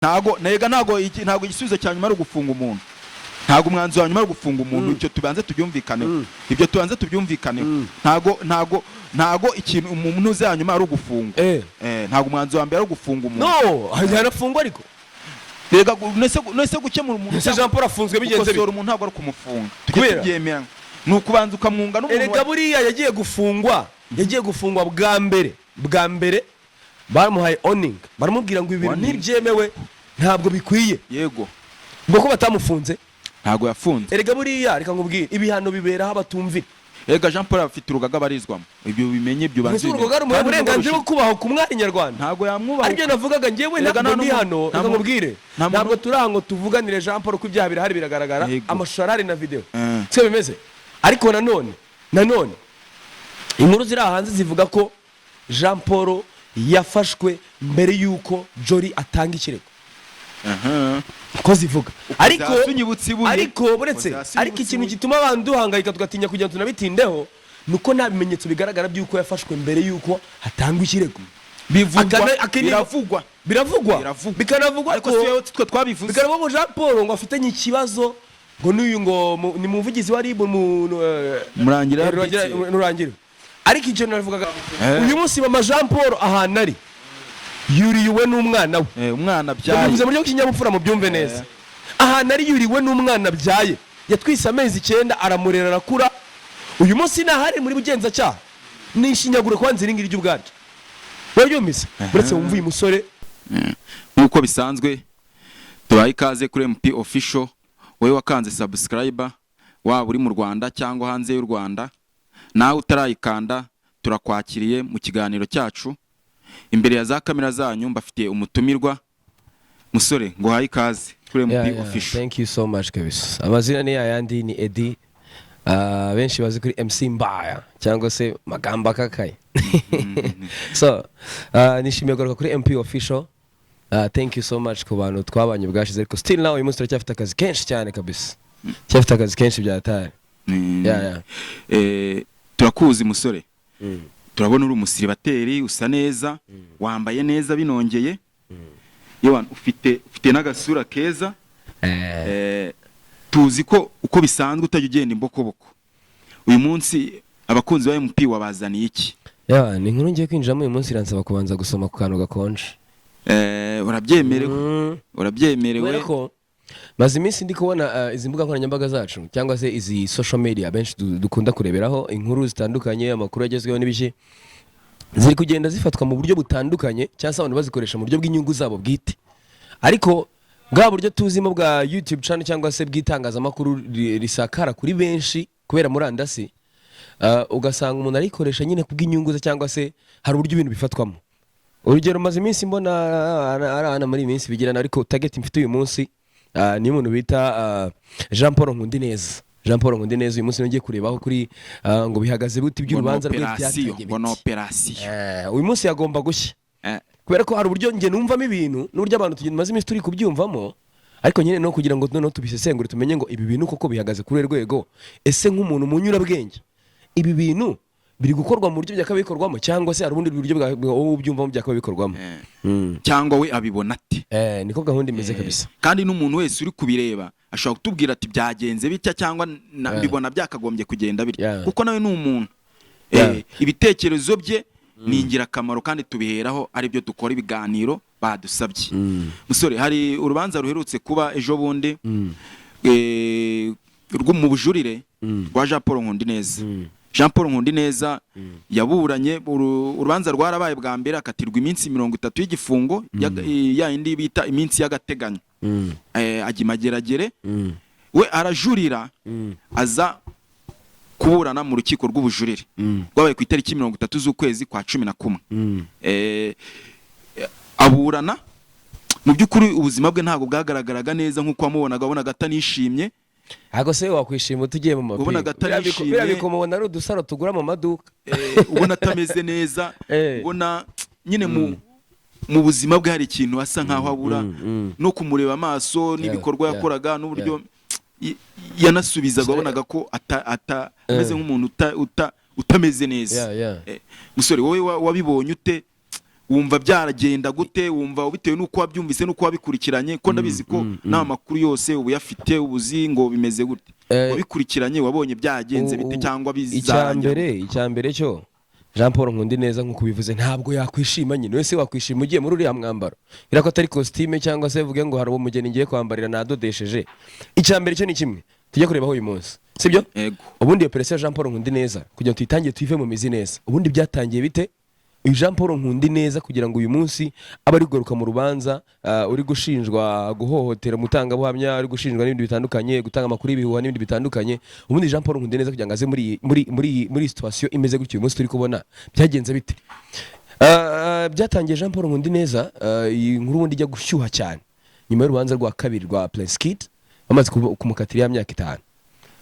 Ntago nega, ntago igisubizo cya nyuma ari ugufunga umuntu, ntago umwanzuro wa nyuma ari ugufunga umuntu. Ibyo tubanze tubyumvikaneho, ibyo tubanze tubyumvikaneho. Ntago ikintu umuntu uzi ya nyuma ari ugufunga. Ntago umwanzuro wa mbere ari ugufunga umuntu. No, yanafungwa ariko. Rega nese gukemura umuntu Ese Jean Paul afunzwe bigenze gukosora bite? umuntu ntabwo ari ukumufunga, tujye Kubera? tubyemera, ni ukubanza ukamwunga n'umuntu. Erega buriya yagiye gufungwa bwa mbere bamuhaye warning, baramubwira ngo ibi bintu Warning. ntibyemewe, ntabwo bikwiye. Ubwo ko batamufunze? Ntago yafunze. Erega buriya, reka nkubwire, ibihano biberaho abatumvira. Erega Jean Paul afite urugaga abarizwamo, ibyo bimenye, ibyo Mbese ubanze urugaga rumuha Kandi uburenganzira bwo kubaho ku mwari nyarwanda? Ntago yamwubaha. Aribyo navugaga njyewe. Erega Ntabwo nta ndi hano, nta reka nkubwire, nta muntu- ntabwo turi aha ngo tuvuganire Jean Paul, ko ibyaha birahari, biragaragara, amashusho arahari na video, siko bimeze? Ariko nanone inkuru ziri aha hanze zivuga ko Jean Paul yafashwe mbere y'uko Jolly atanga ikirego, ko zivuga. Ariko hasi unyibutse ibuye. Ariko buretse Ukoze hasi ariko unyibutse ikintu ibuye. gituma abantu duhangayika, tugatinya kugira ngo tunabitindeho, ni uko nta bimenyetso bigaragara by'uko yafashwe mbere y'uko hatangwa ikirego. Bivugwa. Biravugwa. Biravugwa. Biravugwa. Bikanavugwa Ariko ko si wowe, twe twabivuze. Bikanavugwa ngo Jean Paul ngo afitanye ikibazo ngo n'uyu ngo ni muvugizi wa RIB mu Murangira. Nurangira. Ariko icyo navugaga, uyu munsi mama Jean Paul ahantu ari yuriwe n'umwana we. Umwana abyaye. Bivuze mu buryo bw'ikinyabupfura, mubyumve neza. Ahantu ari yuriwe n'umwana abyaye, yatwise amezi 9, aramurera, arakura. Uyu munsi ntahari muri bugenzacyaha, ni ishinyaguro kwanza iri ngiri ry'ubwaryo, urabyumvise? Uretse wumva uyu musore. Nk'uko bisanzwe, tubaye ikaze kuri MP Official. Wowe wakanze subscribe, waba uri mu Rwanda cyangwa hanze y'u Rwanda, nawe utarayikanda, turakwakiriye mu kiganiro cyacu. Imbere ya za kamera zanyu mbafitiye umutumirwa. Musore, ngo uhaye ikaze kuri MP Official. Thank you so much kabisa. Amazina ni yayandi, ni Eddie. Ah, benshi bazi kuri MC Mbaya cyangwa se Magamba Kakaye. So nishimiye kugaruka kuri MP Official. Thank you so much ku bantu twabanye bwashize, ariko still now uyu munsi turacyafite akazi kenshi cyane kabisa, cyafite akazi kenshi byatari. Yeah. Turakuzi musore, turabona uri umusiribateri, usa neza, wambaye neza binongeye. Yewe, ufite n'agasura keza. Tuzi ko uko bisanzwe utajya ugenda imbokoboko. Uyu munsi abakunzi ba MP wabazaniye iki? Yeah, ni inkuru ngiye kwinjiramo uyu munsi, iransaba kubanza gusoma ku kantu gakonje. Urabyemerewe. Urabyemerewe. Kubera ko maze iminsi ndi kubona izi mbuga nkoranyambaga zacu cyangwa se izi social media benshi dukunda kureberaho inkuru zitandukanye, amakuru agezweho n'ibiki, ziri kugenda zifatwa mu buryo butandukanye, cyangwa se abantu bazikoresha mu buryo bw'inyungu zabo bwite. Ariko bwa buryo tuzimo bwa YouTube channel cyangwa se bw'itangazamakuru risakara kuri benshi kubera murandasi, ugasanga umuntu arayikoresha nyine kubw'inyungu ze, cyangwa se hari uburyo ibintu bifatwamo. Urugero, maze iminsi mbona ari ahana muri iyi minsi bigirana, ariko target mfite uyu munsi ni umuntu bita Jean Paul Nkundineza. Jean Paul Nkundineza uyu munsi ngiye kurebaho kuri ngo bihagaze bute, iby'urubanza rwe operasiyo byatangiye ngo ni bite. Operasiyo. Uyu munsi yagomba gushya, kubera ko hari uburyo njye numvamo ibintu n'uburyo abantu tumaze iminsi turi kubyumvamo, ariko nyine no kugira ngo noneho tubisesengure, tumenye ngo ibi bintu koko bihagaze kuri uru rwego. Ese nk'umuntu mu nyurabwenge, ibi bintu biri gukorwa mu buryo byakabaye bikorwamo, cyangwa se hari ubundi buryo wowe ubyumvamo byakabaye bikorwamo? Cyangwa we abibona ate? Niko gahunda imeze kabisa. Kandi n'umuntu wese uri kubireba ashobora kutubwira ati byagenze bitya, cyangwa mbibona byakagombye kugenda bitya, kuko nawe ni umuntu. Ibitekerezo bye ni ingirakamaro kandi tubiheraho, aribyo dukora ibiganiro badusabye. Musore, hari urubanza ruherutse kuba ejo bundi rwo mu bujurire rwa Jean Paul Nkundineza. Jean Paul Nkundineza yaburanye, urubanza rwarabaye bwa mbere, akatirwa iminsi 30 y'igifungo, ya yindi bita iminsi y'agateganyo. Ajya i Mageragere. We arajurira, aza kuburana mu rukiko rw'ubujurire rwabaye ku itariki 30 z'ukwezi kwa 11. Aburana, mu by'ukuri ubuzima bwe ntabwo bwagaragaraga neza nk'uko wamubonaga, wabonaga atanishimye. Ntabwo se wakwishima utugiye mu mapingu? Ubonaga atarishimye. Biriya bikomo ubona ari udusaro tugura mu maduka. Ubona atameze neza. Ubona nyine mu buzima bwe hari ikintu asa nkaho abura, no kumureba amaso n'ibikorwa yakoraga n'uburyo yanasubizaga, wabonaga ko ameze nk'umuntu utameze neza. Musore, wowe wabibonye ute? Wumva byaragenda gute? Wumva bitewe n'uko wabyumvise n'uko wabikurikiranye, ko ndabizi ko n'amakuru yose uba uyafite, ubuzi ngo bimeze gute? Wabikurikiranye, wabonye byagenze bite cyangwa bizarangira? Icya mbere cyo, Jean Paul Nkundineza, nk'uko ubivuze, ntabwo yakwishima nyine. Wese wakwishima ugiye muri uriya mwambaro? Biriya ko atari kositime, cyangwa se uvuge ngo hari umugeni ngiye kwambarira nadodesheje. Icya mbere cyo ni kimwe tujye kurebaho uyu munsi, sibyo? Ego. Ubundi iyo operasiyo ya Jean Paul Nkundineza, kugira ngo tuyitangire tuyive mu mizi neza, ubundi byatangiye bite? Uyu Jean Paul Nkundineza, kugira ngo uyu munsi abe ari kugaruka mu rubanza, uri gushinjwa guhohotera umutangabuhamya, uri gushinjwa n'ibindi bitandukanye, gutanga amakuru y'ibihuha n'ibindi bitandukanye, ubundi Jean Paul Nkundineza kugira ngo aze muri iyi situation imeze gutyo uyu munsi turi kubona, byagenze bite? Byatangiye Jean Paul Nkundineza, iyi nkuru ubundi ijya gushyuha cyane nyuma y'urubanza rwa kabiri rwa Prince Kid, bamaze kumukatira ya myaka 5.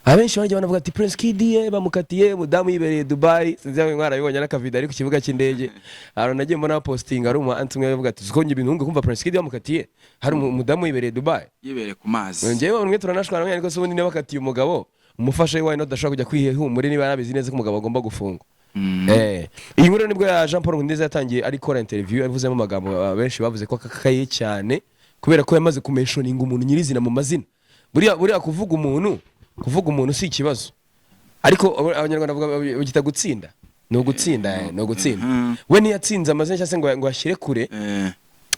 Abenshi bajya banavuga ati Prince Kid ye bamukatiye, umudamu yibereye Dubai. Sinzi niba mwarabibonye n'akavideo ari ku kibuga cy'indege. Hari nagiye mbona posting, ari umu anti umwe avuga ati siko njye ibintu kumva Prince Kid bamukatiye, hari umudamu yibereye Dubai. Yibereye ku mazi. Njyewe bamwe turanashwana, ariko se ubundi niba bakatiye umugabo, umufasha we why not adashobora kujya kwihumure niba yarabizi neza ko umugabo agomba gufungwa? Iyi nkuru nibwo ya Jean Paul Nkundineza yatangiye ari kora interview, yavuzemo amagambo benshi bavuze ko akakaye cyane, kubera ko yamaze kumentioninga umuntu nyirizina mu mazina. Buriya kuvuga umuntu si ikibazo, ariko Abanyarwanda bavuga bagita gutsinda ni ugutsinda, ni ugutsinda. We ntiyatsinze amazina cyangwa se ngo ashyire kure,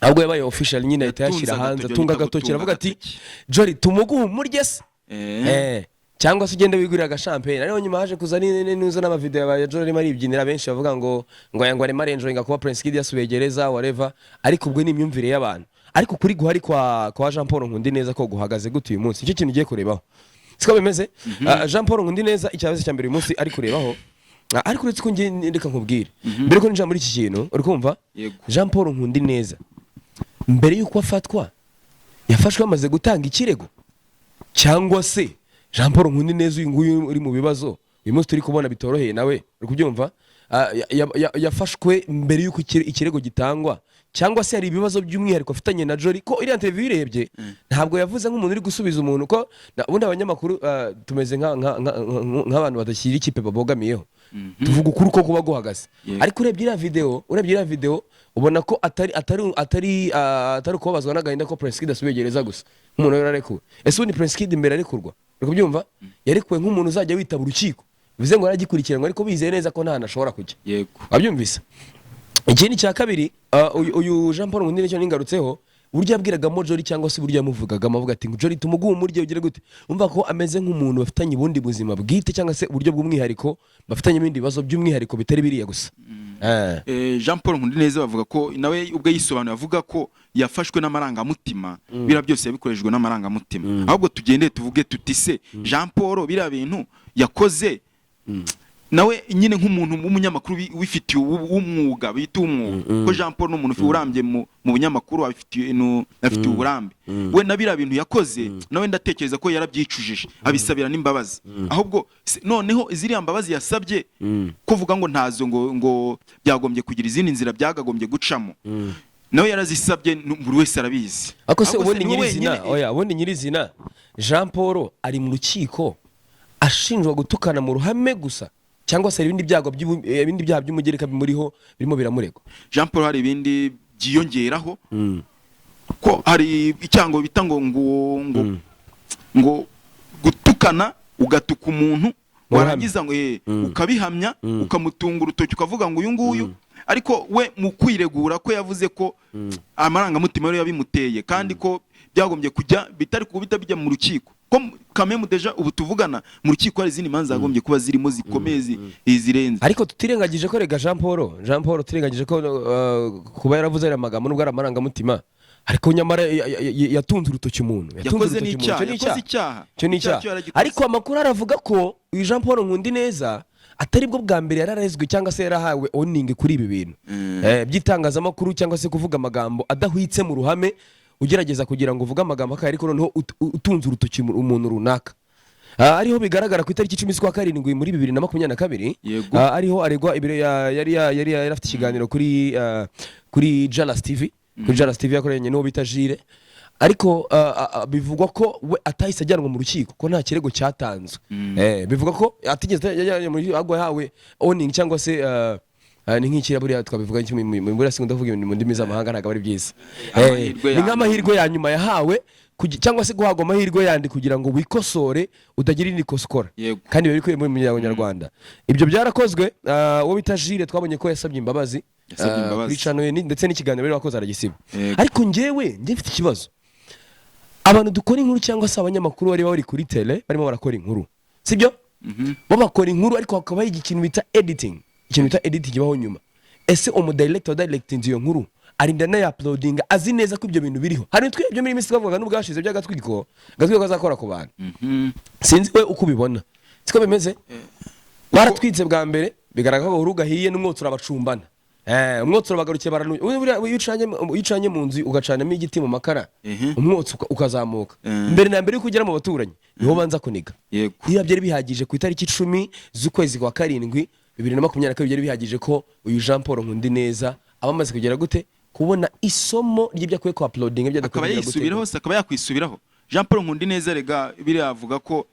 ahubwo yabaye official nyine, ahita Yatunze yashyira hanze, agatoki, atunga bita agatoki, gutunga aravuga ati agatoki. "Jolly, tumuguhe umurye se, cyangwa se ugende wigurira agashampanye." Ariko nyuma haje kuza n'uza n'amavideo ya Jolly arimo aribyinira, benshi bavuga ngo arimo arenjoyinga kuba Prince Kid yasubiye gereza, whatever. Ariko ubwo ni imyumvire y'abantu. Ariko kuri guhari kwa Jean Paul Nkundineza ko guhagaze gute uyu munsi? Nicyo kintu ugiye kurebaho, siko bimeze? Jean Paul Nkundineza, ikibazo cya mbere uyu munsi ari kurebaho, ariko uretse ko ngiye, reka nkubwire mbere ko ninjira muri iki kintu, uri kumva? Yego. Jean Paul Nkundineza, mbere y'uko afatwa, yafashwe amaze gutanga ikirego, cyangwa se Jean Paul Nkundineza uyu nguyu uri mu bibazo uyu munsi turi kubona bitoroheye nawe, uri kubyumva? Yafashwe mbere y'uko ikirego gitangwa, cyangwa se hari ibibazo by'umwihariko afitanye na Jolly? Ko iriya interview uyirebye, ntabwo yavuze nk'umuntu uri gusubiza umuntu, ko ubundi abanyamakuru tumeze nk'abantu badashyira ikipe babogamiyeho, tuvuga ukuri uko kuba guhagaze. Ariko urebye iriya video ubona ko atari ukubabazwa n'agahinda ko Prince Kid asubiye gereza gusa nk'umuntu wari arekuwe. Ese ubundi Prince Kid mbere arekurwa, uri kubyumva, yarekuwe nk'umuntu uzajya witaba urukiko, bivuze ngo yaragikurikiranwa, ariko bizeye neza ko nta hantu ashobora kujya. Wabyumvise? Ikindi cya kabiri, uyu Jean Paul Nkundineza ningarutseho, uburyo yabwiragamo Jolly cyangwa se uburyo yamuvugagamo, avuga ati ngo "Jolly, tumuguhe umurye, ugire gute", umva ko ameze nk'umuntu bafitanye ubundi buzima bwite cyangwa se uburyo bw'umwihariko, bafitanye ibindi bibazo by'umwihariko bitari biriya gusa. Jean Paul Nkundineza bavuga ko nawe ubwe yisobanuye avuga ko yafashwe n'amarangamutima, biriya byose yabikoreshejwe n'amarangamutima. Ahubwo tugende tuvuge tuti se Jean Paul biriya bintu yakoze, nawe nyine nk'umuntu w'umunyamakuru wifitiye w'umwuga, bita umwuga, ko Jean Paul ni umuntu urambye mu bunyamakuru, afitiye uburambe, we na biriya bintu yakoze nawe ndatekereza ko yarabyicujije, abisabira n'imbabazi. Ahubwo noneho ziriya mbabazi yasabye, kuvuga ngo ntazo, ngo byagombye kugira izindi nzira byagagombye gucamo, nawe yarazisabye, buri wese arabizi. Ariko se Ahubwo ubundi ni we nyirizina, wenyine- oya, ubundi nyirizina Jean Paul ari mu rukiko ashinjwa gutukana mu ruhame gusa, cyangwa se hari ibindi byaha by'umugereka bimuriho birimo biramuregwa? Jean Paul hari ibindi byiyongeraho, ko hari icyango bita ngo gutukana, ugatuka umuntu, Mu ruhame. warangiza ngo ukabihamya, ukamutunga urutoki, ukavuga ngo uyu nguyu. Ariko we mu kwiregura ko yavuze ko amarangamutima yari yabimuteye, kandi ko byagombye kujya bitari kubita bijya mu rukiko, ko kamemu déjà ubu tuvugana mu rukiko hari izindi manza zagombye kuba zirimo zikomeye, zirenze. Ariko tutirengagije ko rega Jean Paul tutirengagije ko kuba yaravuze ariya magambo, nubwo ari amarangamutima, ariko nyamara yatunze urutoki umuntu, yatunze Yakoze urutoki umuntu. n'icyaha. Icyo ni Yakoze icyaha. icyaha. Icyo ni Icyaha icyaha. cyo yaragikoze. Ariko amakuru aravuga ko uyu Jean Paul Nkundineza atari bwo bwa mbere yararezwe cyangwa se yarahawe warning kuri ibi bintu by'itangazamakuru, cyangwa se kuvuga amagambo adahwitse mu ruhame, ugerageza kugira ngo uvuge amagambo akaye, ariko noneho utunze urutoki umuntu runaka. Ariho bigaragara ku itariki 10 z'ukwa karindwi muri 2022. Ariho aregwa ibiro yari afite ikiganiro kuri Jalas TV, kuri Jalas TV yakoranye n'uwo bita Jire. Ariko bivugwa ko we atahise ajyanwa mu rukiko, ko nta kirego cyatanzwe. Bivugwa ko atigeze yajyanwe mu rukiko, ahubwo yahawe warning cyangwa se Ni nk'ikira buriya twabivuga iki buriya sinkunda kuvuga ibintu mu ndimi z'amahanga, ntabwo ari byiza. Amahirwe Ni ya nk'amahirwe ya nyuma yahawe cyangwa se guhabwa amahirwe yandi kugira ngo wikosore, utagira irindi kosa ukora. Kandi biba bikwiye mu muryango nyarwanda. Ibyo byarakozwe. Uwo bita Jire twabonye ko yasabye imbabazi. Yasabye imbabazi. Kuri channel ye ndetse n'ikiganiro bari bakoze aragisiba. Ariko njyewe njye mfite ikibazo. Abantu dukora inkuru cyangwa se abanyamakuru bari kuri tele barimo barakora inkuru, sibyo? Bo bakora inkuru, ariko hakabaho ikintu bita editing. Ikintu bita editing ibaho nyuma. Ese umudirector wadirectinze iyo nkuru arinda anayauploadinga azi neza ko ibyo bintu biriho? Hari twe ibyo muri minsi twavugaga n'ubwashize by'agatwiko, gatwiko kazakora ku bantu. Sinzi we uko ubibona, siko bimeze? Baratwitse bwa mbere, bigaragara ko agahuru gahiye n'umwotsi urabacumbana. Umwotsi urabagarukiye baranuye. Buriya iyo ucanye mu nzu, ugacanamo igiti mu makara, umwotsi ukazamuka, mbere na mbere yuko ugera mu baturanyi niho ubanza kuniga. Iyo byari bihagije ku itariki 10 z'ukwezi kwa karindwi 2022, byari bihagije ko uyu Jean Paul Nkundineza aba amaze kugera gute kubona isomo ry'ibyo akwiye ku uploading, ibyo akaba adakwiye kugira gute. Yisubiraho se? Akaba yakwisubiraho Jean Paul Nkundineza? Rega biriya avuga ko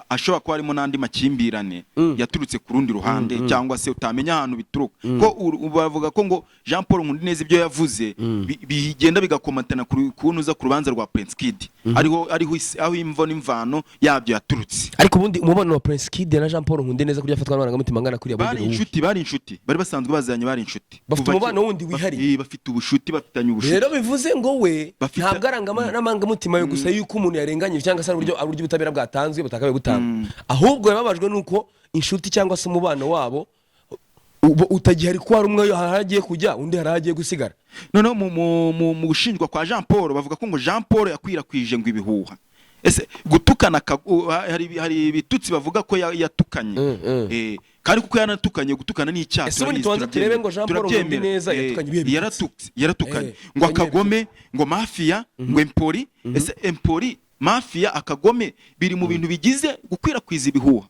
ashobora kuba harimo n'andi makimbirane yaturutse ku rundi ruhande, cyangwa se utamenya ahantu bituruka, ko bavuga ko ngo Jean Paul Nkundineza ibyo yavuze bigenda bigakomatana ku kuntu uza ku rubanza rwa Prince Kid, ariho aho imvo n'imvano yabyo yaturutse. Ariko ubundi umubano wa Prince Kid na Jean Paul Nkundineza, kurya afatwa n'amarangamutima angana kuriya, Bari bundi ni uwuhe? inshuti, bari inshuti, bari basanzwe baziranye, bari inshuti. Bafite Kuva umubano wundi wihariye. Bafite ubushuti, bafitanye ubushuti. Rero bivuze ngo we ntabwo aranga n'amarangamutima yo gusa yuko umuntu yarenganyije, cyangwa se ari uburyo ubutabera bwatanzwe butakabaye butangwa, ahubwo yababajwe nuko inshuti cyangwa se umubano wabo utagihari, ko hari umwe hari aho agiye kujya, undi hari aho agiye gusigara. Noneho mu gushinjwa kwa Jean Paul, bavuga ko ngo Jean Paul yakwirakwije ngo ibihuha. Ese gutukana hari ibitutsi bavuga ko yatukanye. Kandi kuko yanatukanye, gutukana ni icyaha. Ese ubundi Turabizi, tubanze turebe ngo Jean Paul turabyemera. Nkundineza yatukanye ibihe bitutsi? Yaratukanye ngo yatukanye. Akagome, ngo mafia, ngo empori. Ese empori, mafia, akagome biri mu bintu bigize gukwirakwiza ibihuha?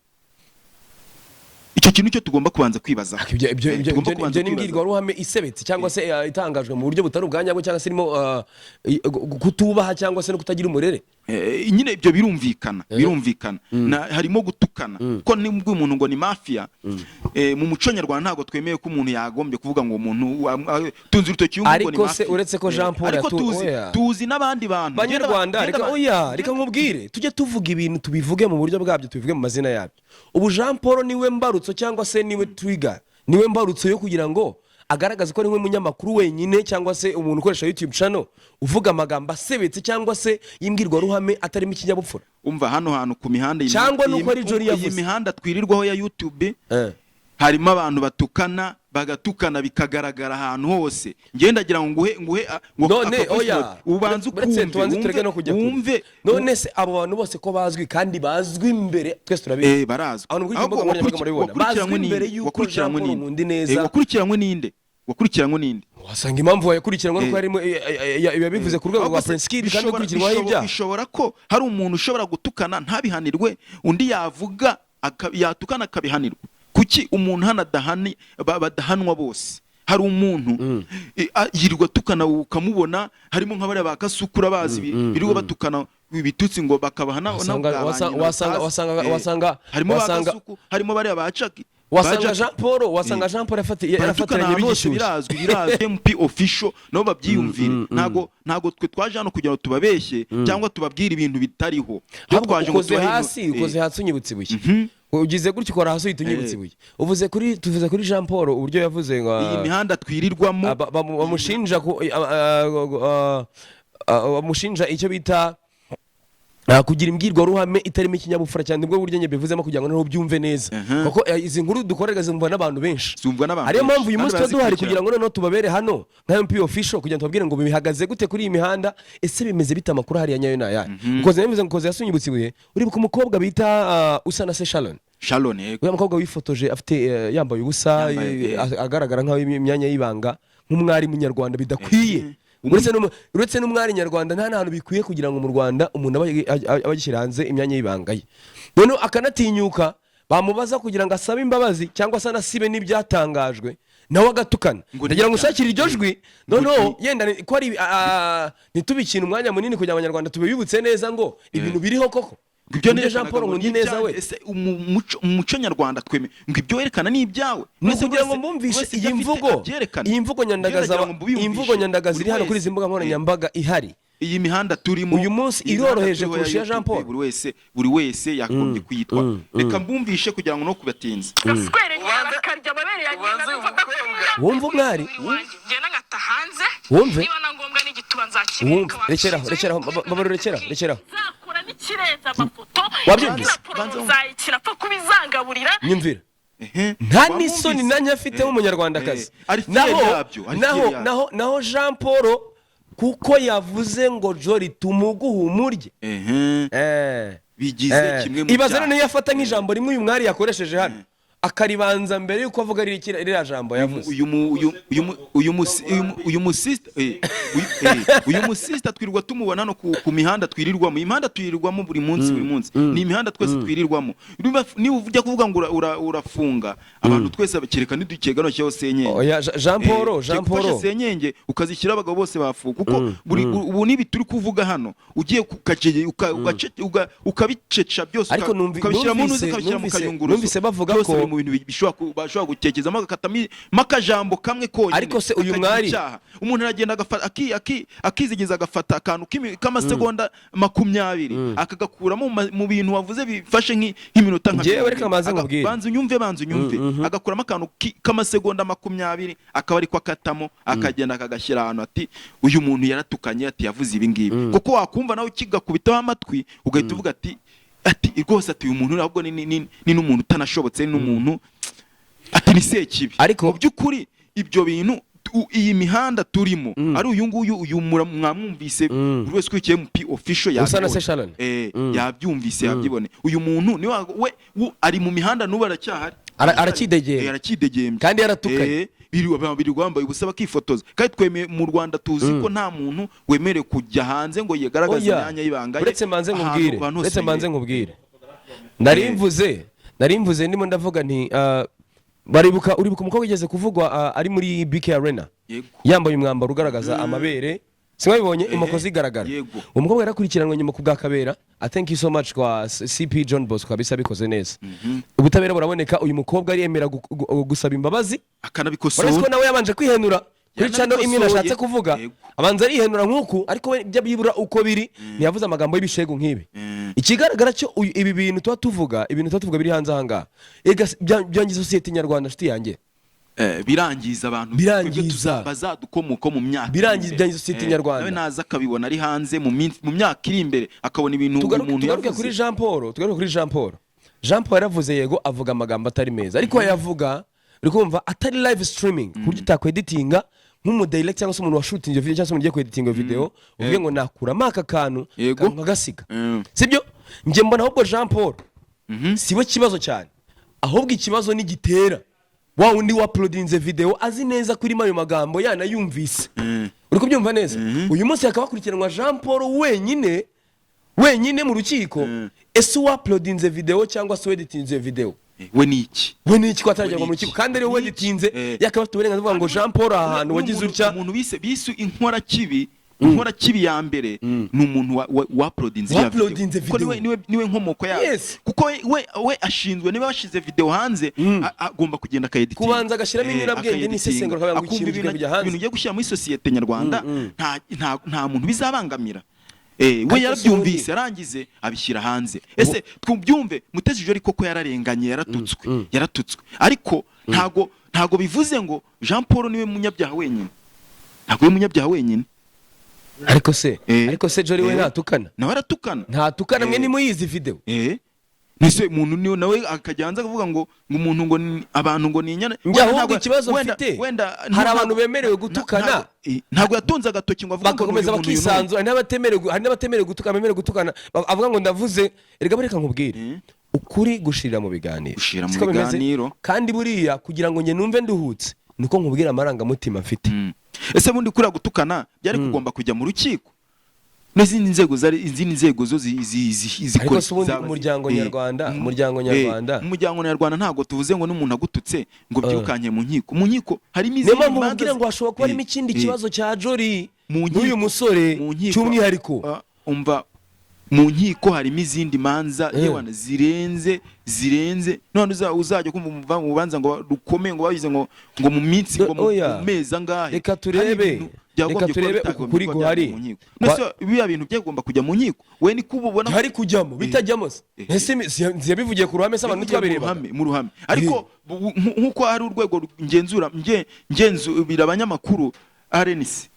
Icyo kintu cyo tugomba kubanza kwibazaho. Ibyo Tugomba kubanza ibyo ni kwibaza. imbwirwaruhame isebetse, cyangwa se itangajwe mu buryo butari ubwa nyabwo, cyangwa se irimo kutubaha cyangwa se no kutagira umurere. Nyine ibyo birumvikana, birumvikana. Harimo gutukana, ko nibwo umuntu ngo ni mafia. Mu muco nyarwanda ntabwo twemeye ko umuntu yagombye kuvuga ngo umuntu tunze urutoki ngo ni Ariko se mafia. uretse ko Jean Paul Ariko tuzi oya. tuzi n'abandi bantu. Banyarwanda, Genda reka oya, reka nkubwire, tujye tuvuga ibintu, tubivuge mu buryo bwabyo, tubivuge mu mazina yabyo. Ubu Jean Paul niwe mbarutso, cyangwa se niwe trigger, niwe mbarutso yo kugira ngo agaragaze ko niwe munyamakuru wenyine, cyangwa se umuntu ukoresha YouTube channel uvuga amagambo asebetse cyangwa se y'imbwirwaruhame atarimo ikinyabupfura? Umva, hano hantu ku mihanda Cyangwa nuko ari Jolly iyi yavuze. mihanda twirirwaho ya YouTube, harimo abantu batukana, bagatukana bikagaragara ahantu hose. Ngenda ndagira ngo nguhe ngo None aka voice oya, note, ubanze uretse ukumve, tubanze tureke no kujya kure. wumve. None se abo bantu bose ko bazwi, kandi bazwi imbere, twese turabizi, Barazwi. Abantu kuri Ahubwo imbuga nkoranyambaga murabibona. wakurikiranwe Bazwi ninde? imbere y'uko Wakurikiranwe Jean Paul ninde? Nkundineza. Wakurikiranwe ninde? Wakurikiranwe ninde? Wasanga impamvu yakurikiranwa nuko harimo yabivuze ku rwego Ahubwo rwa se Prince Kid, kandi gukurikiranwaho ibyaha. Bishobora ko hari umuntu ushobora gutukana ntabihanirwe, undi yavuga yatukana akabihanirwa. Kuki umuntu hano adahani badahanwa bose? Hari umuntu yirirwa atukana ukamubona, harimo nka bariya ba Kasukura bazi birirwa batukana ibitutsi ngo bakabaha Wasanga Harimo ba Kasuku, harimo bariya ba Caki, ba wasanga Jackie. Jean Paul, wasanga Jean Paul Baratukana yarafatiranye ahantu hose. bigishyushye. Birazwi, birazwi. MP official nabo babyiyumvire. Ntago twe twaje hano kugira ngo tubabeshye cyangwa tubabwire ibintu bitariho. Twe Ahubwo twaje ngo ukoze tubahe hasi, ukoze hasi unyibutse ibuye. Ugize gutya ukora hasi uhita unyibutse ibuye. Uvuze kuri, tuvuze kuri Jean Paul uburyo yavuze ngo Iyi mihanda twirirwamo. Bamushinja bamushinja icyo bita kugira imbwirwaruhame itarimo ikinyabupfura cyane. Nibwo buryo njye mbivuzemo kugira ngo noneho ubyumve neza, kuko izi nkuru dukorera zumvwa n'abantu benshi. Zumvwa n'abantu Ariyo benshi. mpamvu uyu Kandi munsi tuba duhari barazikurikirana. kugira ngo noneho tubabere hano nka MP official, kugira ngo tubabwire ngo bihagaze gute kuri iyi mihanda, ese bimeze bite, amakuru hariya nyayo ni ayahe. Ukoze bivuze ngo ukoze yasunyibutse ibuye. Uribuka umukobwa bita Usanase Sharon? Sharon, yego. Uriya mukobwa wifotoje afite yambaye ubusa, Yambaye, agaragara nk'aho imyanya y'ibanga, nk'umwari munyarwanda bidakwiye. Uretse n'umwari nyarwanda, nta n'ahantu bikwiye kugira ngo mu Rwanda umuntu aba agishyira hanze imyanya y'ibanga ye, noneho akanatinyuka bamubaza kugira ngo asabe imbabazi cyangwa se anasibe n'ibyatangajwe, nawe agatukana. Ngo Ndagira ngo n'ibyaha. ushakire iryo jwi, noneho yenda ko ari ntitubikine umwanya munini kugira ngo Abanyarwanda tubibutse neza ngo ibintu biriho koko. Ngo ibyo Ku buryo Jean nerekanaga Paul ngo ni Nkundineza ibyanjye. we Ese mu muco nyarwanda tweme ngo ibyo werekana ni ibyawe? Ni Wese ukugira ngo wese mbumvishe wese ibyo iyi afite mvugo, abyerekane. iyi mvugo nyandagaza, Njyewe ndagira ngo mbubiyumvishe. iyi mvugo nyandagaza iri Buri hano kuri izi wese. mbuga nkoranyambaga ihari Iyi mihanda turimo uyu munsi iyi mihanda iroroheje turiho ya kurusha iya Jean YouTube, Paul. buri wese yakagombye kuyitwa. Reka mbumvishe kugira ngo no kubatinza. Gaswere nyina, bakarya amabere ya nyina. Ubanze uyu Dufata mukobwa. Wumva umwari. Ngenda ngata hanze. Wumve. Niba na ngombwa n'igituba nzakibika. Wumve, rekeraho, rekeraho, babaro, rekeraho, rekeraho. Nzakora n'ikirenze amafoto. Wabyumvise? Raporo nzayikina, apfa kubizangaburira. Nyumvira. Ehe. Nta Wamwumvise? n'isoni nanjye afite nk'umunyarwandakazi. Ari fier Naho yabyo, ari naho fier yabyo. naho Jean Paul, kuko yavuze ngo "Jori tumuguhe umurye", Bigize kimwe mu Ibaze byaha. noneho iyo afata nk'ijambo rimwe uyu mwari yakoresheje hano, akaribanza mbere y'uko avuga ririya jambo yavuze. Uyu mu uyu uyu mu- uyu musi uyu mu- uyu musista eh, uyu uyu musista twirirwa tumubona hano ku mihanda twirirwamo. Iyi mihanda twirirwamo buri munsi, buri munsi ni imihanda twese twirirwamo. Niba ujya kuvuga ngo urafunga abantu twese, kereka nidukega no cyaho senyenge. Oya, Jean Paul, Jean Ufashe Paul senyenge ukazishyira abagabo bose bafuka, kuko buri ubu nibi turi kuvuga hano ugiye ukabiceca byose, Ariko ukabishyira mu ntuzi, ukabishyira mu kayunguruzo, numvise bavuga byose ko biri mu bintu bishobora bashobora gutekerezamo, agakatamo akajambo kamwe konyine, Ariko se uyu akagira mwari icyaha. Umuntu aragenda agafata akizigiza, agafata akantu k'amasegonda 20, akagakuramo mu bintu wavuze bifashe nk'iminota nka Njyewe 20. Reka mbanze nkubwire. Banza unyumve, banza unyumve. Agakuramo akantu k'amasegonda 20, akaba ariko akatamo, akagenda akagashyira ahantu, ati uyu muntu yaratukanye, ati yavuze ibi ngibi. Kuko wakumva nawe ukigakubitaho amatwi, ugahita uvuga ati rwose, ati uyu muntu ahubwo ni n'umuntu utanashobotse, ni n'umuntu, ati ni sekibi. Mu by'ukuri ibyo bintu iyi mihanda turimo, ari uyu nguyu, uyu mwamwumvise, buri wese ukurikiye MP Official Usa na yabibonye. se Sharon. Yabyumvise, yabyibone. Uyu muntu niwe we ari mu mihanda n'ubu aracyahari. Aracyidegembya. Aracyidegembya. Kandi yaratukanye. Birirwa bambaye ubusa bakifotoza, kandi twemeye mu Rwanda tuzi ko nta muntu wemerewe kujya hanze ngo yigaragaze Oya, imyanya y'ibanga ye uretse mbanze ahantu nkubwire, abantu hose uretse mbanze bayireba. nkubwire, nari mvuze ndimo ndavuga nti baribuka, uribuka umukobwa wigeze kuvugwa ari muri BK Arena, Yego. yambaye umwambaro ugaragaza amabere, simwabibonye? Imoko zigaragara. Yego. Umukobwa yarakurikiranwe nyuma ku bwa Kabera. I thank you so much kwa CP John Bosco kabisa, bikoze neza, ubutabera buraboneka. Uyu mukobwa ariyemera gusaba imbabazi. Akanabikosora. Uretse ko nawe yabanje kwihenura kuri channel imwe Yanabikosoye. nashatse kuvuga, abanza arihenura nk'uku, ariko we ibyo byibura uko biri ntiyavuze amagambo y'ibishegu nk'ibi. Ikigaragara cyo ibi bintu tuba tuvuga, ibintu tuba tuvuga biri hanze aha ngaha. Ega byangiza sosiyete nyarwanda, nshuti yanjye. Birangiza abantu. Birangiza. Twebwe bazadukomoka mu myaka iri Birangiza, imbere. byangiza sosiyete nyarwanda. Nawe naza akabibona ari hanze mu minsi, mu myaka iri imbere, akabona ibintu uyu muntu Tugaruke yavuze. kuri Jean Paul, tugaruke kuri Jean Paul. Jean Paul yaravuze, yego, avuga amagambo atari meza, ariko yavuga, uri kumva, atari live streaming ku buryo utakweditinga nk'umudirector cyangwa se umuntu washutinze video cyangwa se umuntu ugiye kweditinga video, uvuge ngo nakuramo aka kantu, kantu nkagasiga. Sibyo? Njye mbona ahubwo Jean Paul siwe kibazo cyane, ahubwo ikibazo ni gitera wa wundi wauploadinze video azi neza ko irimo ayo magambo, yanayumvise. Uri kubyumva neza? Uyu munsi hakaba hakurikiranwa Jean Paul wenyine wenyine mu rukiko. Ese uwauploadinze video cyangwa se uweditinze video, We ni iki? we ni iki ko atarajyanwa We mu ni iki? rukiko kandi ariwe Ni iki? weditinze? Yakaba afite uburenganzira bwo kuvuga ngo "Jean Paul, aha hantu wagize utya." Umuntu bise inkorakibi, inkorakibi ya mbere ni umuntu wa uploadinze iriya video. Wa-uploadinze Kuko video. niwe nkomoko yayo. Kuko we ashinzwe, niba washize video hanze, agomba kugenda akayeditinga. Kubanza agashyiramo inyurabwenge Akayeditinga. n'isesengura, akavuga ngo Akumva ikintu kigiye kujya hanze. Ibintu ugiye gushyira muri sosiyete nyarwanda, nta muntu bizabangamira. We Ariko se yarabyumvise, arangize abishyira hanze. Ese twumbyumve, Mutesi Jolly koko yararenganye, yaratutswe, yaratutswe, ariko ntago bivuze ngo Jean Paul niwe munyabyaha wenyine. Ntago we munyabyaha wenyine. Ariko se, ariko se Jolly we ntatukana? Nawe aratukana. Ntatukana? Mwe nimuyizi video. Nese umuntu niwe nawe akajya hanze akavuga ngo umuntu ngo abantu ngo ni inyana. Njye Wenda ahubwo ikibazo mfite, wenda hari abantu bemerewe gutukana, ntabwo yatunze agatoki ngo avuge ngo bagakomeza ni uyu muntu, uyu n'uyu. bakisanzura. Hari n'abatemerewe gutukana, bemerewe gutukana, avuga ngo ndavuze. Erega reka nkubwire, ukuri gushirira mu biganiro. Gushirira mu Siko bimeze? biganiro. Kandi buriya kugira ngo njye numve nduhutse nuko nkubwira amarangamutima mfite. Ese bundi kuriya gutukana byari kugomba kujya mu rukiko n'izindi nzego, zari izindi nzego zo zikora Ariko se ubundi umuryango nyarwanda, umuryango nyarwanda. Umuryango nyarwanda, ntabwo tuvuze ngo n'umuntu agututse ngo byirukanke mu nkiko. Mu nkiko harimo Niyo izindi mpamvu manza mubwira ngo hashobora kuba harimo ikindi kibazo cya Jolly Mu nkiko, n'uyu musore mu nkiko, cy'umwihariko. Umva. Mu nkiko harimo izindi manza, yewana, zirenze. None uzajya kumva mu rubanza ngo rukomeye, ngo babize ngo mu minsi, ngo Oya. mu mezi angahe. Reka Hari turebe. ibintu byagombye Reka kuba turebe bitagombye uku kuri kuba byajya guhari. mu nkiko. None se biriya bintu byagomba kujya mu nkiko, we niko uba ubona? Hari kujyamo bitajyamo se? Ese siyabivugiye ku ruhame se, abantu Yavugiye mu twabirebaga? ruhame, mu ruhame. Ariko nk'uko hari urwego ngenzura ngenzura abanyamakuru, RNC.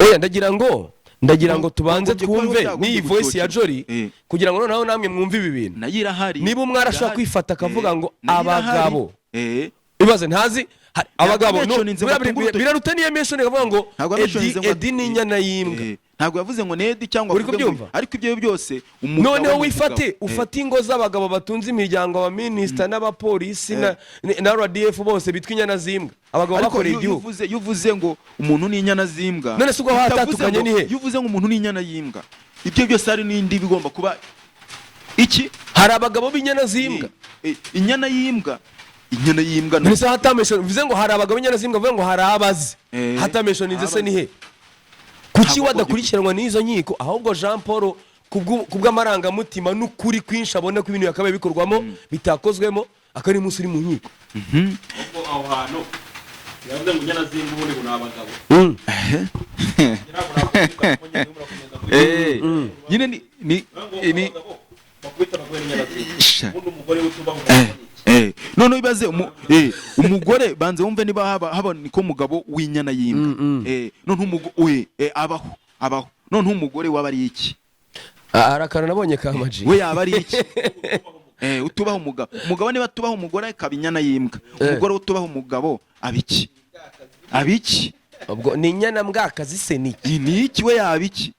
Oya, ndagira ngo tubanze Bagombye kuba twumve byagombye n'iyi voice ya gusohokera. Jolly, kugira ngo noneho namwe mwumve ibi bintu. Nayo irahari. Niba umwe arashobora Irahari. kwifata akavuga ngo Nayo irahari. abagabo. Ibaze, ntazi abagabo no, mentioninze ngo atunge urutoki. biraruta niyo mention ikavuga ngo Ntabwo Edi yamentioninze ngo Edi ni inyana y'imbwa. Ntabwo yavuze ngo nedi cyangwa Uri avuge ngo- kubyumva? Ariko ibyo byose, umugabo Noneho ni wifate, umugabo. ufate ingo z'abagabo batunze imiryango, abaminisita n'abapolisi na RDF, bose bitwa inyana z'imbwa, abagabo Ariko bakoreye iyo igihugu. iyo uvuze ngo umuntu ni inyana z'imbwa, None se ubwo bitavuze hatatukanye ni he? Iyo uvuze ngo umuntu ni inyana y'imbwa, ibyo byose hari n'indi bigomba kuba iki? Hari abagabo b'inyana z'imbwa. Inyana y'imbwa, inyana y'imbwa None se hatameshoni bivuze ngo hari abagabo b'inyana z'imbwa, bivuze ngo hari abazi hatameshoni se ni he? Kuki Ntabwo wadakurikiranwa n'izo nkiko, ahubwo Jean Paul kubw'amarangamutima n'ukuri kwinshi abona ko ibintu yakabaye bikorwamo bitakozwemo, akaba ari umunsi uri mu nkiko? Ubwo aho hantu yavuze ngo inyana z'imbwa, ubundi ngo ni abagabo. Ntabwo nakuvuga ko nyine murakomeza kuvuga. Nyine ni Ngo ni abagabo bakubita abagore n'inyana z'imbwa. Sha. Ubundi umugore utubaha umugabo ni iki? Noneho ibaze umugore, banze wumve niba haba niko mugabo w'inyana y'imbwa. Noneho umugore abaho, noneho umugore waba ari iki? Ah, hari akantu nabonye ka Maji. We yaba ari iki? Utubaha umugabo, umugabo niba atubaha umugore akaba inyana y'imbwa, umugore utubaha umugabo aba iki? Aba iki? Ubwo ni inyana mbwakazi se, ni iki? Ni iki? We yaba iki?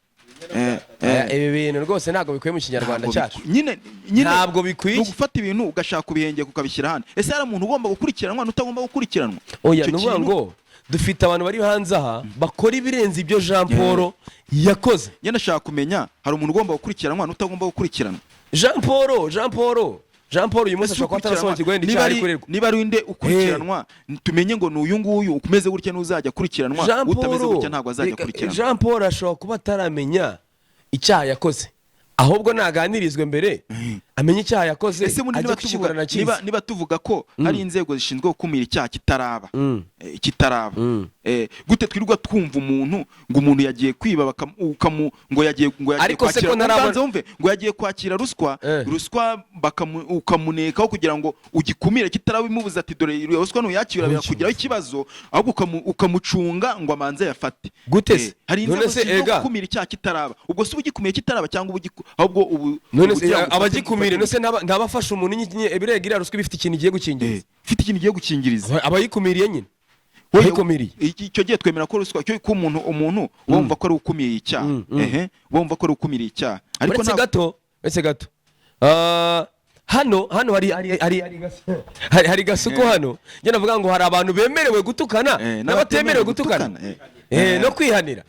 Ibi bintu rwose ntabwo bikwiye mu Kinyarwanda Ntabwo cyacu. Nyine Ntabwo bikwiye. Ni ugufata ibintu ugashaka kubihengeka, ukabishyira ahandi. Ese hari umuntu ugomba gukurikiranwa n'utagomba gukurikiranwa? Oya. Icyo Ni ukuvuga kintu- ngo dufite abantu bari hanze aha bakora ibirenze ibyo Jean Paul yakoze. Njye ndashaka kumenya, hari umuntu ugomba gukurikiranwa n'utagomba gukurikiranwa? Jean Paul uyu munsi Ese ashobora kuba atarasobanukirwa wenda niba icyaha ari kuregwa. Niba ari inde ukurikiranwa, tumenye ngo ni uyu nguyu umeze gutya n'uzajya akurikiranwa, Jean utameze Paul gutya ntabwo azajya akurikiranwa. Jean Paul ashobora kuba ataramenya icyaha yakoze, ahubwo naganirizwe mbere amenye icyaha yakoze, Ese bundi ajye niba tuvuga kukiburana akizi. niba tuvuga ko hari inzego zishinzwe gukumira icyaha kitaraba, kitaraba, gute twirirwa twumva umuntu ngo umuntu yagiye kwiba, ngo yagiye Ariko se kwakira ko ntarabona- Ubanza wumve, ngo yagiye kwakira ruswa, ruswa ukamunekaho kugira ngo ugikumire kitaraba, imubuza ati: "Dore iyo ruswa nuyakira birakugiraho ikibazo", ahubwo ukamucunga ngo amanze yafate. Gute se? Hari None inzego se zishinzwe ega- gukumira icyaha kitaraba. Ubwo se uba ugikumiye kitaraba, cyangwa uba ahubwo ubu None se ugira ngo abagikumire, none se ntabafasha umuntu ibirega iriya ruswa iba ifite ikintu igiye gukingiriza? Ifite ikintu igiye gukingiriza. Abayikumiriye nyine. Oya, Abayikumiriye. Icyo gihe twemera ko ruswa cyo ko umuntu wumva ko ari ukumiriye icyaha, wumva ko ari ukumiriye icyaha, ariko Uretse gato, uretse gato. Ah, hano hari Gasuku hano. Njye navuga ngo hari abantu bemerewe gutukana n'abatemerewe gutukana, no kwihanira.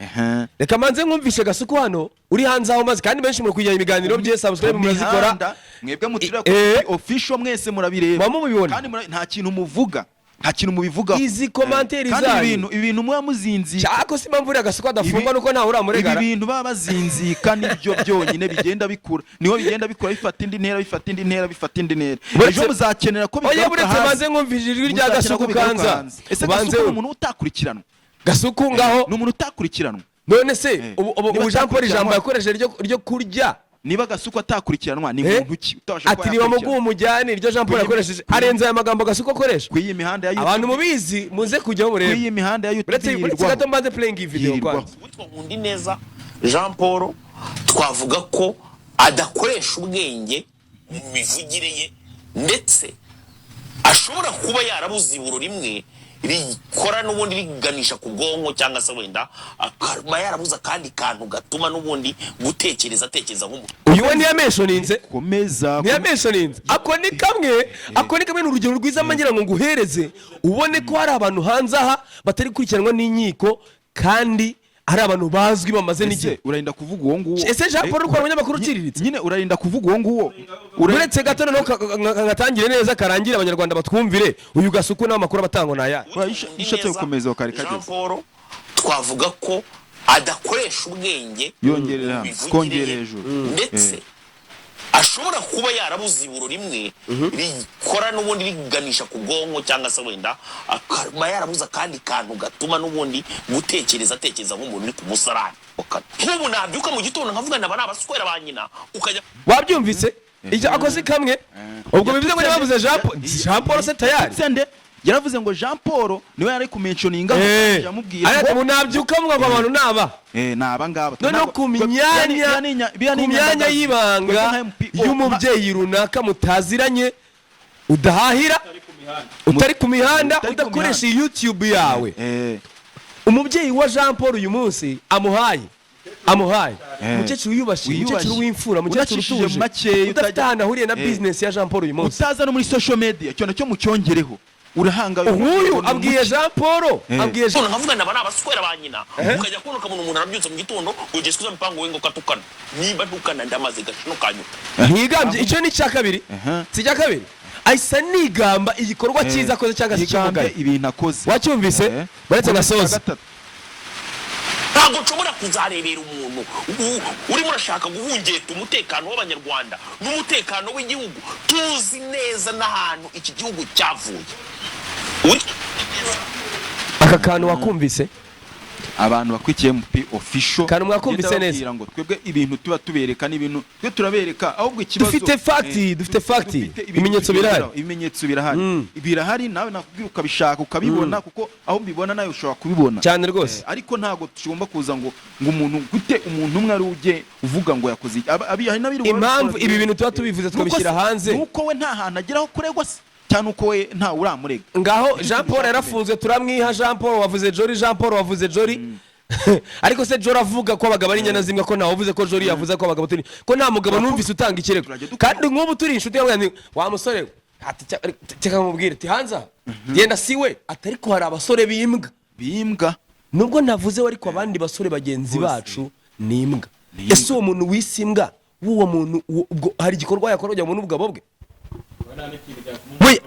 Reka manze nkumvishe Gasuku hano uri hanze aho, maze kandi benshi muri kujyana ibiganiro bye, subscribe murazikora. Mihanda, mwebwe muturira kuri official, mwese murabireba. Muba mubibona. Kandi nta kintu muvuga, nta kintu mubivugaho. Izi commentaire Kandi zanyu. ibintu muba muzinzika. Cyako si impamvu uriya Gasuku adafungwa nuko ntawe uramuregara. Ibi bintu baba bazinzika nibyo byonyine bigenda bikura, niho bigenda bikura, bifata indi ntera, bifata indi ntera, bifata indi ntera. Ejo muzakenera ko Oya, bigaruka buretse hanze. manze nkumvishe ijwi rya Muzakenera Gasuku ko bigaruka kanza. hanze. Ese Ubanze Gasuku ni umuntu utakurikiranwa? Gasuku ngaho. Ni umuntu utakurikiranwa? None se ubu Niba ubu Jean Paul ijambo atakurikiranwa- yakoresheje ryo kurya Niba Gasuku atakurikiranwa, ni muntu ki utabasha kuba Ati niba muguha yakurikiranwa? umujyane, iryo Jean Paul yakoresheje arenze aya magambo Gasuku akoresha. Ku iyi mihanda ya Abantu YouTube, mubizi, muze kujyaho ku murebe. iyi mihanda ya YouTube Uretse yirirwaho. gato mbanze playing iyi video Yirirwaho. kwanza. Witwa Nkundineza Jean Paul, twavuga ko adakoresha ubwenge mu mivugire ye, ndetse ashobora kuba yarabuze iburo rimwe rikora n'ubundi riganisha ku bwonko, cyangwa se wenda akaba yarabuze akandi kantu gatuma n'ubundi gutekereza atekereza nk'umuntu. Uyu we ntiyamenshoninze. Komeza. Ntiyamenshoninze. Ako ni kamwe, ni urugero rwiza ngira ngo nguhereze ubone ko hari abantu hanze aha batari gukurikiranwa n'inkiko, kandi ari abantu bazwi bamaze n'igihe. Ese urarinda kuvuga uwo nguwo? Ese Jean Paul uri umunyamakuru uciriritse? Nyine urarinda kuvuga uwo nguwo? Uretse gato noneho ngatangire neza karangire, Abanyarwanda batwumvire uyu Gasuku n'amakuru abatangwa ni ayahe. Oya, ishatse gukomeza ukari Jean kageze. Paul, twavuga ko Adakoresha ubwenge Yongerera mu hano, mivugire kongera ye, hejuru. ndetse ashobora kuba yarabuze iburo rimwe rikora n'ubundi riganisha ku bwonko, cyangwa se wenda akaba yarabuze akandi kantu gatuma n'ubundi gutekereza atekereza nk'umuntu uri ku musarani. Nk'ubu nabyuka mu gitondo nkavuga ndaba ni abaswera ba nyina, ukajya Wabyumvise? Icyo akoze kamwe, ubwo bivuze ngo nibavuze Jean Paul, Jean Paul se tayari. Sende yaravuze ngo Jean Paul niwe yari kumentioninga, yamubwiye Ariko ubu nabyuka mvuga ngo abantu naba ni aba ngaba. Noneho ku myanya y'ibanga y'umubyeyi runaka mutaziranye, udahahira, utari ku mihanda, Utari ku udakoresha iyi YouTube yawe, umubyeyi wa Jean Paul uyu munsi amuhaye umukecuru wiyubashye, Wiyubashye. umukecuru w'imfura, umukecuru Unacishije utuje, makeya, udafite ahantu ahuriye na business ya Jean Paul uyu munsi, utaza no muri social media, cyo nacyo mucyongereho, urahanga. Nk'uyu abwiye Jean Paul, abwiye Jean Gitondo nkavuga ndaba ni abaswera ba nyina, ukajya kubona ukabona umuntu arabyutse mu gitondo ngo ugeze mipango we ngo katukana, nimba ntukana ndamaze gashino kanyuma. Ntigambye, icyo ni icya kabiri. Si icya kabiri, ahise anigamba igikorwa cyiza akoze cyangwa se Yigambe ikimugaye. ibintu akoze. Wacyumvise? Baretse Icya nasoza. gatatu. Ntabwo nshobora kuzarebera umuntu urimo urashaka guhungeta umutekano w'Abanyarwanda n'umutekano w'igihugu, tuzi neza n'ahantu iki gihugu cyavuye. Aka kantu wakumvise? Abantu bakurikiye MP Official, Kantu mwakumvise ngenda neza. babwira ngo twebwe ibintu tuba tubereka n'ibintu twe turabereka, ahubwo ikibazo Dufite fact, dufite fact. Dufite ibintu Ibimenyetso birahari. tugenderaho, ibimenyetso birahari, birahari. Nawe nakubwira ukabishaka ukabibona, kuko aho mbibona nawe ushobora kubibona. Cyane rwose. Ariko ntabwo tugomba kuza ngo umuntu gute, umuntu umwe ari ujye uvuga ngo yakoze iki. Hari n'abirirwa Impamvu babikora. ibi bintu tuba tubivuze, tukabishyira hanze, Nuko we nta hantu ageraho kuregwa se, cyangwa uko we ntawe uramurega? Ngaho Jean Paul yarafunzwe, turamwiha. Jean Paul wavuze Jori, Jean Paul wavuze Jori, ariko se Jori avuga ko abagabo ari inyana zimwe, ko ntawe uvuze ko Jori yavuze ko abagabo turi, ko nta mugabo numvise utanga ikirego? Turajya dukora. Kandi nk'ubu turi inshuti yawe, ni wa musore we, ati reka mubwire ati hanze aha genda si we ati, ariko hari abasore b'imbwa. Bimbwa. Nubwo navuze we, ariko abandi basore bagenzi Bose. bacu ni imbwa. Ni imbwa. Ese uwo muntu wise imbwa w'uwo muntu, ubwo hari igikorwa yakora kugira ngo ubone ubugabo bwe? We,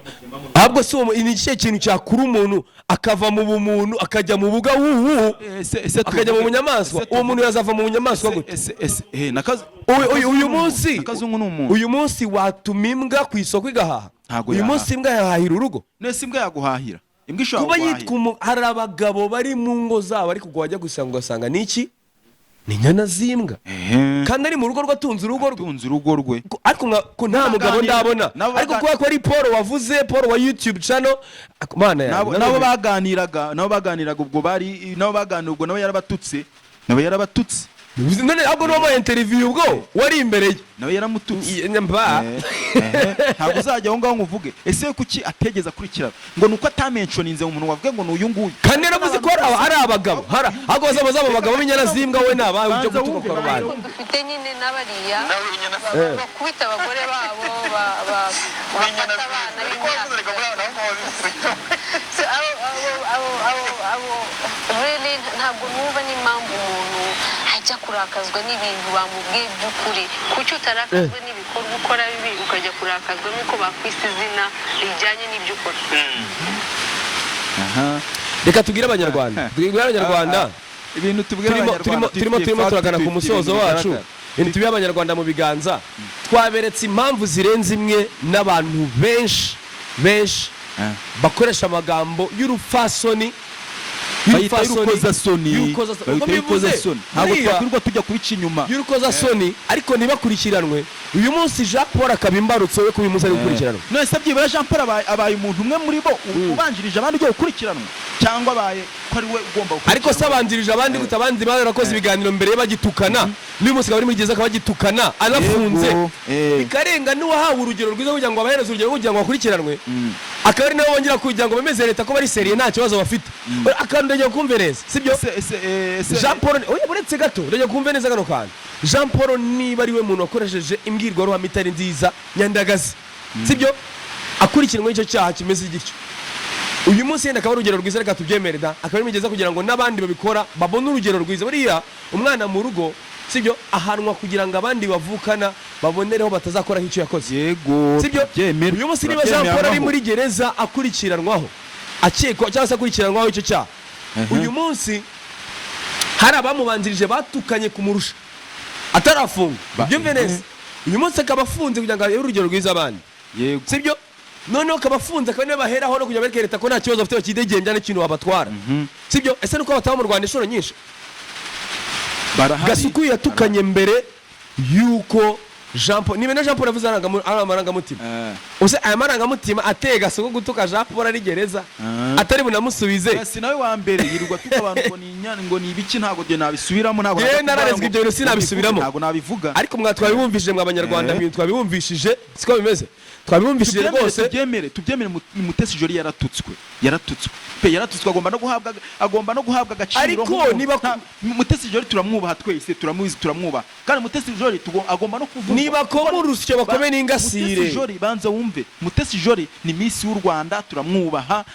ahubwo si uwo ni ikihe kintu cyakura umuntu akava mu bumuntu akajya mu buga wuhu, Ese akajya mu bunyamaswa? ese Uwo muntu yazava mu bunyamaswa gute? Ese nakazi Uyu munsi Nakazungu ni umuntu. Uyu munsi watuma imbwa ku isoko igahaha? Ntago Uyu yahaha. munsi imbwa yahahira urugo? Nese imbwa yaguhahira? Imbwa ishobora Kuba kuguhahira? yitwa hari abagabo bari mu ngo zabo, ariko ubwo wajya gusanga ugasanga ni iki? Ni inyana z'imbwa. Kandi ari mu rugo rwe, atunze urugo rwe. Atunze urugo rwe. Ariko ko nta mugabo ndabona. Nabo Ariko kubera ko ari Paul wavuze, Paul wa YouTube channel, Mana yanjye, Nabo baganiraga ubwo bari nabo baganira, ubwo nawe yarabatutse, nawe yarabatutse. None ahubwo n'uwamuhaye interview ubwo wari imbere ye. Nawe yaramututse. Mba. Ntabwo uzajya aho ngaho ngo uvuge ese kuki ategeza akurikirana, ngo ni uko atamentioninze umuntu wavuge ngo ni uyu nguyu. Kandi yaravuze ko hari abagabo, hari ahubwo bazaba zaba abagabo b'inyana z'imbwa, we ni abawe byo Banza gutuka wumve, kwa rubanda. Ariko dufite nyine n'abariya bakubita abagore babo, bafata abana b'imyaka. So, abo really ntabwo numva n'impamvu umuntu ajya kurakazwa n'ibintu bamubwiye by'ukuri. Kuki utarakazwa n'ibikorwa ukora bibi, ukajya kurakazwa n'uko bakwise izina rijyanye n'ibyo ukora? Aha. Reka tubwire Abanyarwanda, tubwire Abanyarwanda. Ibintu tubwira Turimo Abanyarwanda, turimo dufite turimo fact, turagana ku dufite musozo ibintu wacu. bigaragara. Ibintu tubwiye Abanyarwanda mu biganza, twaberetse impamvu zirenze imwe n'abantu benshi benshi bakoresha amagambo y'urupfasoni. Bayita y'urukozasoni. Y'urukozasoni. Bayita Ubwo bivuze, y'urukozasoni, ntabwo buriya twakwirirwa tujya kubica inyuma. Y'urukozasoni, ariko ntibakurikiranwe. Uyu munsi Jean Paul akaba imbarutso yo kuba uyu munsi ari gukurikiranwa. None se byibura Jean Paul abaye umuntu umwe muri bo ubanjirije abandi ugiye gukurikiranwa, cyangwa abaye ko ari we ugomba Ariko se gukurikiranwa? abanjirije abandi gute? Abandi barakoze ibiganiro mbere ye bagitukana, n'uyu munsi akaba ari muri gereza, akaba bagitukana anafunze. Yego, Bikarenga n'uwahawe urugero rwiza kugira ngo abahereze urugero kugira ngo bakurikiranwe, akaba ari nabo bongera kugira ngo bemeze leta ko bari sérieux, nta kibazo bafite. Akantu ndagiye kumve neza, sibyo? Ese Jean Paul, oya, buretse gato, ndagiye kumve neza kano kantu. Jean Paul niba ari we muntu wakoresheje imbwirwaruhame itari nziza nyandagazi, sibyo, akurikiranwe n'icyo cyaha kimeze gityo, uyu munsi yenda akaba ari urugero rwiza, reka tubyemere da, akaba ari mugeza kugira ngo n'abandi babikora babone urugero rwiza. Buriya umwana mu rugo, sibyo, ahanwa kugira ngo abandi bavukana babonereho batazakora nk'icyo yakoze. Yego. Sibyo? Tubyemera. Uyu munsi niba Jean Paul ari muri gereza akurikiranwaho, akekwa cyangwa se akurikiranwaho icyo cyaha, uyu munsi Hari abamubanjirije batukanye kumurusha atarafungwa. Byumve neza, uyu munsi akaba afunze kugira ngo abe urugero rwiza abandi. Sibyo? Noneho akaba afunze, akaba niwe baheraho no kugira ngo bereke leta ko nta kibazo bafite, bakidegembya n'ikintu wabatwara. Sibyo? Ese nuko bataba mu Rwanda inshuro nyinshi? Barahari. Gasuku yatukanye mbere yuko Jean Paul, niba na Jean Paul yavuze ari amarangamutima. Use aya marangamutima ateye Gasuku gutuka Jean Paul ari gereza, atari bunamusubize. Si nawe wa mbere yirirwa tuka abantu ngo ni inyana, ngo ni ibiki. Ntabwo byo nabisubiramo, ntabwo Yewe, najya kuvuga nararezwe ngo ibyo bintu sinabisubiramo. Ntabwo nabivuga. Ariko mwa twabibumvishije, mwa Banyarwanda, ibintu twabibumvishije, siko bimeze? Twabibumvishije Tubyemere, rwose. Tubyemere, Mutesi Jolly yaratutswe, yaratutswe pe, yaratutswe. Agomba no guhabwa agaciro Ariko nk'umuntu. niba Mutesi Jolly turamwubaha twese, turamuzi, turamwubaha. Kandi Mutesi Jolly agomba no kuvugwa. Niba koma urusyo bakome n'ingasire. Mutesi Jolly, banza wumve, Mutesi Jolly ni Miss w'u Rwanda, turamwubaha,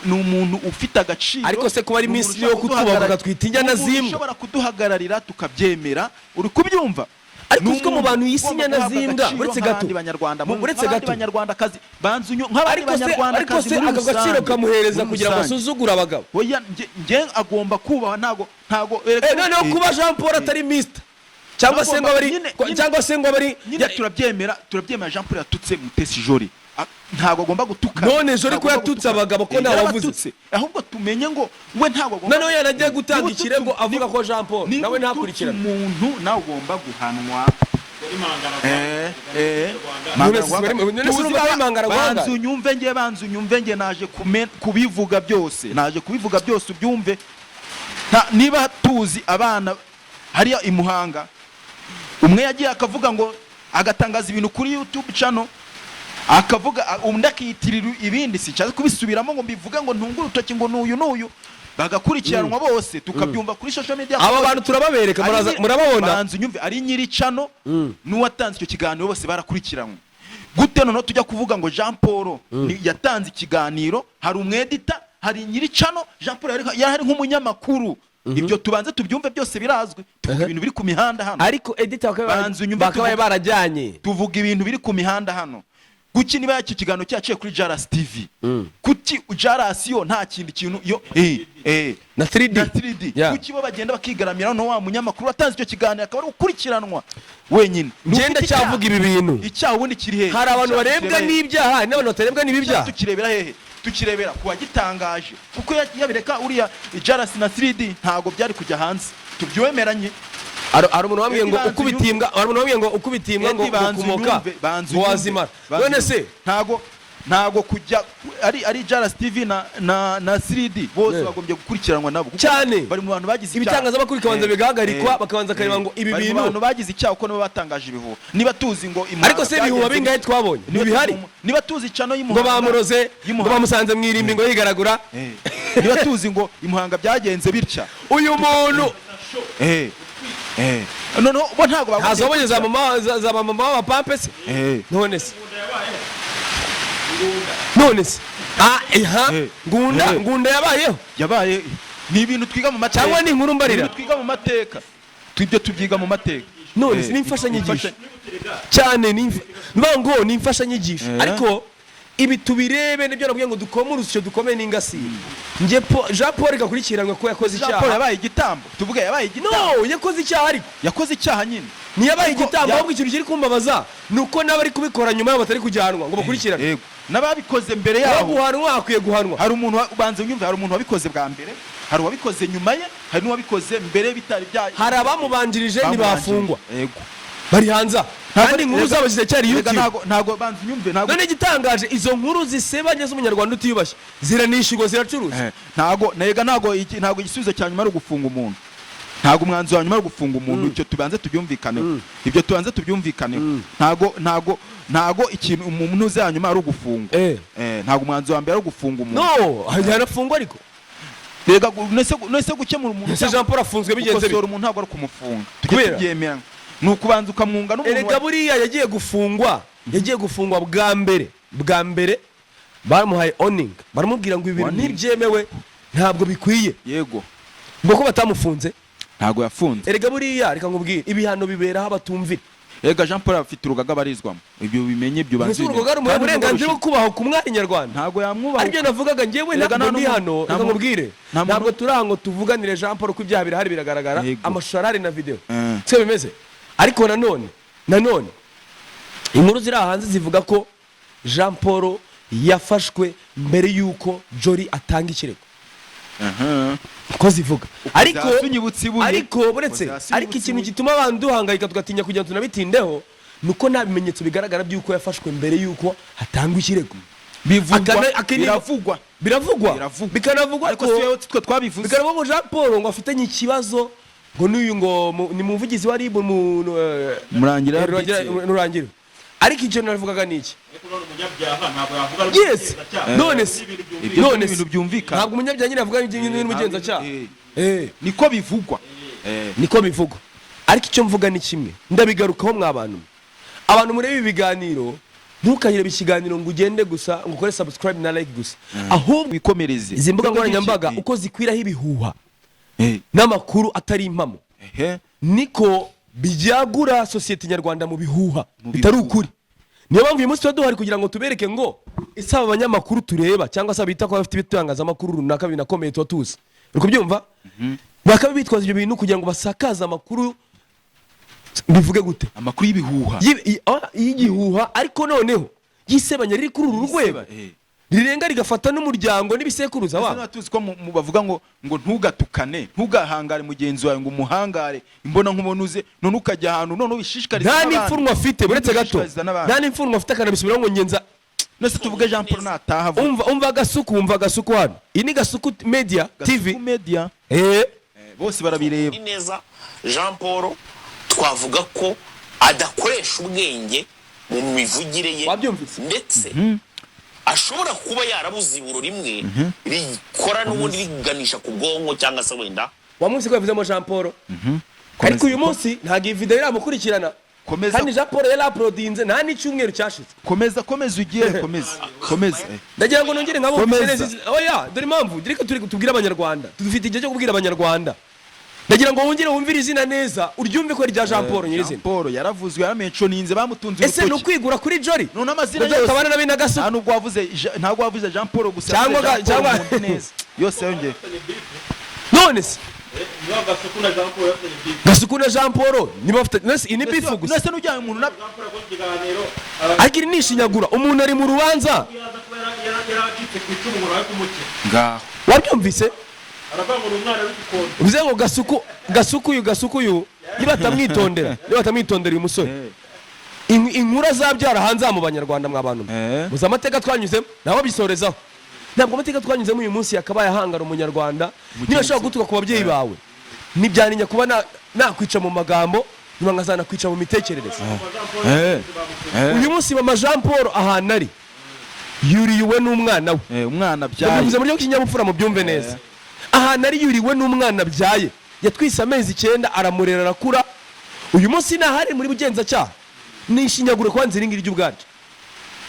ni umuntu ufite agaciro. Ariko se kuba ari Ni Miss umuntu yo ushobora kutubaha ukatwita inyana ni umuntu zimbwa. ushobora kuduhagararira tukabyemera, uri kubyumva? Ariko Ni uziko mu umuntu bantu yise ugomba inyana guhabwa zimbwa, agaciro uretse nk'abandi gato. Banyarwanda, Uretse nk'abandi gato. Banyarwandakazi, banza unyu nk'abandi Ariko se Banyarwandakazi muri ako gaciro rusange, kamuhereza muri kugira ngo rusange. asuzugure abagabo? Oya, nge agomba kubahwa, ntago Noneho kuba Jean Paul atari mister cyangwa se ngo abari cyangwa se ngo abari Nyine turabyemera, Jean Paul yatutse Mutesi Jolly. Ntabwo agomba gutuka. None Jolly Ntabwo ko agomba yatutse gutuka. abagabo, ko ntawavuze? Yarabatutse. Ahubwo tumenye ngo we ntabwo agomba Noneho yanagiye gutanga Niba ututse ikirego avuga ko Jean Paul niba nawe ututse ntakurikirane. umuntu, nawe ugomba guhanwa. None se none se urumva ari Mangara guhangara? Banza unyumve nge, banza unyumve nge, naje kubivuga byose, naje kubivuga byose ubyumve. Niba tuzi abana hariya i Muhanga, umwe yagiye akavuga ngo agatangaza ibintu kuri YouTube channel, akavuga undi akiyitirira ibindi, sinshatse kubisubiramo ngo mbivuge ngo ntunge urutoki ngo n'uyu n'uyu, bagakurikiranwa bose, tukabyumva kuri social media. Aba bantu turababereka, muraza murababona. Banza unyumve, ari nyiri channel n'uwatanze icyo kiganiro, bose barakurikiranwe. Gute noneho tujya kuvuga ngo Jean Paul yatanze ikiganiro? Hari umwedita, hari nyiri channel, Jean Paul yari nk'umunyamakuru. Ibyo tubanze tubyumve, byose birazwi. Tuvuga ibintu biri ku mihanda hano. Ariko editor Banza unyumve. bakabaye barajyanye. Tuvuga ibintu biri ku mihanda hano. Kuki niba icyo kiganiro cyaciye kuri Jaras TV, kuki Jaras yo nta kindi kintu yo Na 3D. Na 3D. Kuki bo bagenda bakigaramira, no wa munyamakuru watanze icyo kiganiro akaba ari gukurikiranwa wenyine? Ni Ngenda ufite icyaha. cyavuga ibi bintu. Icyaha ubundi kiri hehe? Hari abantu Icyaha barebwa tukirebera hehe? n'ibyaha, hari n'abantu batarebwa n'ibi Icyaha byaha. tukirebera hehe? Tukirebera ku wagitangaje, kuko yabireka uriya Jaras na 3D ntabwo byari kujya hanze, tubyemeranye. Hari umuntu wambwiye ngo Eddie, banza ukubita imbwa, hari umuntu wambwiye ngo ukubita imbwa ngo Eddie, banza kumoka unyumve, banza ngo unyumve, wazimara. banza None unyumve. se Ntago kujya ari Jaras TV na 3D bose bagombye gukurikiranwa nabo, kuko Cyane. bari mu bantu bagize icyaha. Ibitangazamakuru bikabanza bigahagarikwa, bakabanza bakareba ngo ibi Bari mu bintu bantu bagize icyaha, kuko nibo batangaje ibihuha. Niba tuzi ngo i Muhanga Ariko se ibihuha byagenze bingahe bityo, twabonye? niba Ntibihari? Niba tuzi channel Ngo y'Imuhanga bamuroze, ngo y'Imuhanga. bamusanze mu irimbi ngo yigaragura. Niba tuzi ngo i Muhanga byagenze bitya, Uyu muntu noneho bo ntabwo bagombye ntazo wabonye za mama za mama b'abapampe se? None se iha Ngunda. Ngunda yabayeho. Yabaye, ni ibintu twiga mu mateka. Cyangwa ni inkuru mbarira? Ni ibintu twiga mu mateka. Ibyo tubyiga mu mateka. None se ni imfashanyigisho cyane, ni mvuga ngo ni imfashanyigisho. Ariko ibi tubirebe, nibyo nabwiye ngo dukome urusyo dukome n'ingasire. Njye Jean Paul gakurikiranwe ko yakoze Jean Paul icyaha. Yabaye igitambo, tuvuge yabaye igitambo. No, yakoze icyaha ariko. Yakoze icyaha nyine. Ntiyabaye Ariko igitambo, ahubwo ikintu kiri kumbabaza ni uko n'abari kubikora nyuma yabo batari kujyanwa ngo bakurikirane. Yego, n'ababikoze mbere Aho yaho. guhanwa hakwiye guhanwa. Hari umuntu banza unyumve, hari umuntu wabikoze bwa mbere, hari uwabikoze nyuma ye, hari n'uwabikoze mbere bitari bya Hari abamubanjirije ntibafungwa. Yego. Bari hanze aha. Kandi inkuru zabo ziracyari Rega YouTube. Ntago banza unyumve, ntago None igitangaje, izo nkuru zisebanya z'umunyarwanda utiyubashye ziranishyurwa, ziracuruza. Ntago nega, ntago igisubizo cya nyuma ari ugufunga umuntu, ntago umwanzuro wa nyuma ari ugufunga umuntu. Ibyo tubanze tubyumvikaneho, ibyo tubanze tubyumvikaneho. Ntago ikintu umuntu uzi ya nyuma ari ugufunga. Ntago umwanzuro wa mbere ari ugufunga umuntu. No, harafungwa ariko. Rega nese gukemura umuntu Ese Jean Paul afunzwe bigenze gukosora bite? umuntu ntabwo ari ukumufunga, tujye Kubera? tubyemera, ni ukubanza ukamwunga n'umuntu. Erega buriya yagiye gufungwa, yagiye gufungwa bwa mbere bamuhaye warning, baramubwira ngo ibi bintu Warning. ntibyemewe, ntabwo bikwiye. Ngo ko batamufunze? Ntago yafunze. Erega buriya, reka nkubwire, ibihano biberaho abatumvira. Ega Jean Paul afite urugaga abarizwamo, ibyo bimenye, ibyo Mbese banze. urugaga rumuha uburenganzira bwo kubaho ku mwari nyarwanda? Ntabwo yamwubaha. Aribyo navugaga njyewe. Erega Ntabwo nta ndi hano, nta reka nkubwire, nta muntu- ntabwo turi aha ngo tuvuganire Jean Paul, ko ibyaha birahari, biragaragara, amashusho arahari na video, siko bimeze? Ariko nanone inkuru ziri aha hanze zivuga ko Jean Paul yafashwe mbere y'uko Jolly atanga ikirego, ko zivuga. Ariko hasi unyibutse ibuye. Ariko buretse, Ukoze hasi ariko unyibutse ikintu ibuye. gituma abantu duhangayika, tugatinya kugira ngo tunabitindeho, ni uko nta bimenyetso bigaragara by'uko yafashwe mbere y'uko hatangwa ikirego. Bivugwa. Biravugwa. Biravugwa. Biravugwa. Biravugwa. Bikanavugwa Ariko ko si wowe, twe twabivuze. Bikanavugwa ngo Jean Paul ngo afitanye ikibazo ngo n'uyu ngo ni muvugizi wa RIB mu Murangira. Nurangira. Ariko icyo navugaga ni iki? Ariko none umunyabyaha ntabwo yavuga ari umugenzacyaha. None se Ibyo none ni se ibintu byumvikana. Ntabwo umunyabyaha nyine avuga n'umugenzacyaha. Niko bivugwa. Niko bivugwa, ariko icyo mvuga ni kimwe, ndabigarukaho. Mwa bantu mwe, abantu mureba ibi biganiro, ntukayirebe ikiganiro ngo ugende gusa ngo ukore subscribe na like gusa, ahubwo Wikomereze. izi mbuga nkoranyambaga uko zikwiraho ibihuha n'amakuru atari impamo, niko byagura sosiyete nyarwanda mu bihuha Mu bitari bihuha. ukuri. Niyo mpamvu uyu munsi tuba duhari kugira ngo tubereke ngo ese aba banyamakuru tureba cyangwa se abita ko bafite ibitangazamakuru runaka binakomeye tuba tuzi, uri kubyumva, bakaba bitwaza ibyo bintu kugira ngo basakaze amakuru, bivuge gute? Amakuru y'ibihuha. Y'igihuha, ariko noneho y'isebanya riri kuri uru rwego, rirenga rigafata n'umuryango n'ibisekuruza Ese wabo. niba tuzi ko bavuga ngo ntugatukane, ntugahangare mugenzi wawe, ngo umuhangare imbona nkubona uze, none ukajya ahantu none ubishishikariza Nta n'abandi. n'ipfunwe afite, buretse gato. Ubishishikariza n'abandi. Nta n'ipfunwe afite, akanabisubiraho ngo ngenza. None se tuvuge Jean Paul nataha vuba? Umva, umva Gasuku, umva Gasuku hano. Iyi ni Gasuku Media TV. Gasuku Media. Bose barabireba. Ni neza Jean Paul twavuga ko adakoresha ubwenge mu mivugire ye, Wabyumvise? ndetse ashobora kuba yarabuze iburo rimwe rikora n'ubundi riganisha ku bwonko cyangwa se wenda Wamwumvise ko yavuzemo Jean Paul? Ariko uyu munsi ntabwo iyi video iramukurikirana. Komeza. Kandi Jean Paul yari uploadinze nta n'icyumweru cyashize. Komeza, komeza ugiye, komeza, komeza. Ndagira ngo nongere nkabumvise Komeza. neza oya, dore impamvu reka turi tubwire Abanyarwanda, dufite igihe cyo kubwira Abanyarwanda. Ndagira ngo wongere wumvire izina neza, uryumve ko ari irya Jean Paul Jean nyirizina. Paul yaravuzwe, yaramenconinze, bamutunze Ese ni urutoki. ukwigura kuri Jolly? None amazina Ngo yose tabana na Gasuku. Nta nubwo wavuze ntabwo wavuze Jean Paul gusa, Cyangwa yavuze Jean Paul cyangwa- Nkundineza. Yose yongeye. None se Niba Gasuku na Jean Paul bafitanye beef, Gasuku na Jean Paul niba bafite, none se iyi ni beef gusa? Nese n'ujyanye umuntu na Jean Paul yakoze ikiganiro, Ariko iri ni ishinyagura, umuntu ari mu rubanza. yaza kuba yaracitse ku icumu ngo bari kumukira. Ngaho. Wabyumvise? Aravuga ngo ni umwana w'igikondo. Bivuze ngo Gasuku uyu, Gasuku uyu, nibatamwitondera uyu musore, inkuru azabyara hanze aha mu Banyarwanda. Mwa bantu mwe, muzi amateka twanyuzemo, nabo bisorezaho. Ntabwo amateka twanyuzemo uyu munsi yakabaye ahangara Umunyarwanda. Niba ashobora gutuka ku babyeyi bawe, ntibyaninya kuba nakwica mu magambo, nyuma nkazanakwica mu mitekerereze. Uyu munsi mama Jean Paul ahantu ari yuriwe n'umwana we. Umwana abyaye. Ndabivuze mu buryo bw'ikinyabupfura, mubyumve neza. Ahantu ari yuriwe n'umwana abyaye, yatwise amezi 9, aramurera, arakura. Uyu munsi ntahari muri bugenzacyaha. Ni ishinyaguro kwanza iri ngiri ry'ubwaryo,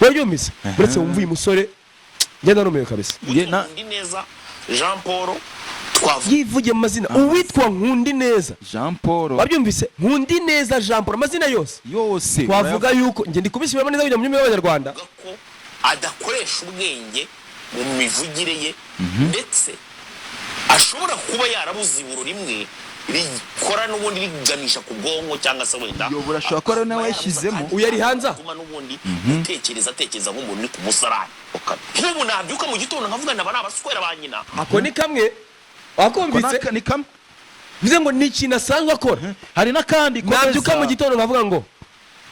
wabyumvise? Uretse wumva uyu musore, ngenda numiwe kabisa. Ye, na- Undi neza Jean Paul twavuga Yivuge mu mazina, uwitwa Nkundi neza. Jean Paul. Wabyumvise? Nkundi neza Jean Paul, amazina yose. Yose. Twavuga yuko njye ndi kubisubiramo neza kugira ngo mubyumve Abanyarwanda. ko adakoresha ubwenge mu mivugire ye, ndetse ashobora kuba yarabuze iburo rimwe rikora n'ubundi riganisha ku bwonko cyangwa se wenda Iyobora ashobora kuba ari nawe yashyizemo. Uyu ari hanze aha. Atuma n'ubundi gutekereza, atekereza nk'umuntu uri ku musarani. Nk'ubu nabyuka mu gitondo nkavuga aba ni abaswera ba nyina. Ako ni kamwe, wakumvise? Ni kamwe. Bivuze ngo ni ikintu asanzwe akora. Hari n'akandi, komeza. Nabyuka mu gitondo nkavuga ngo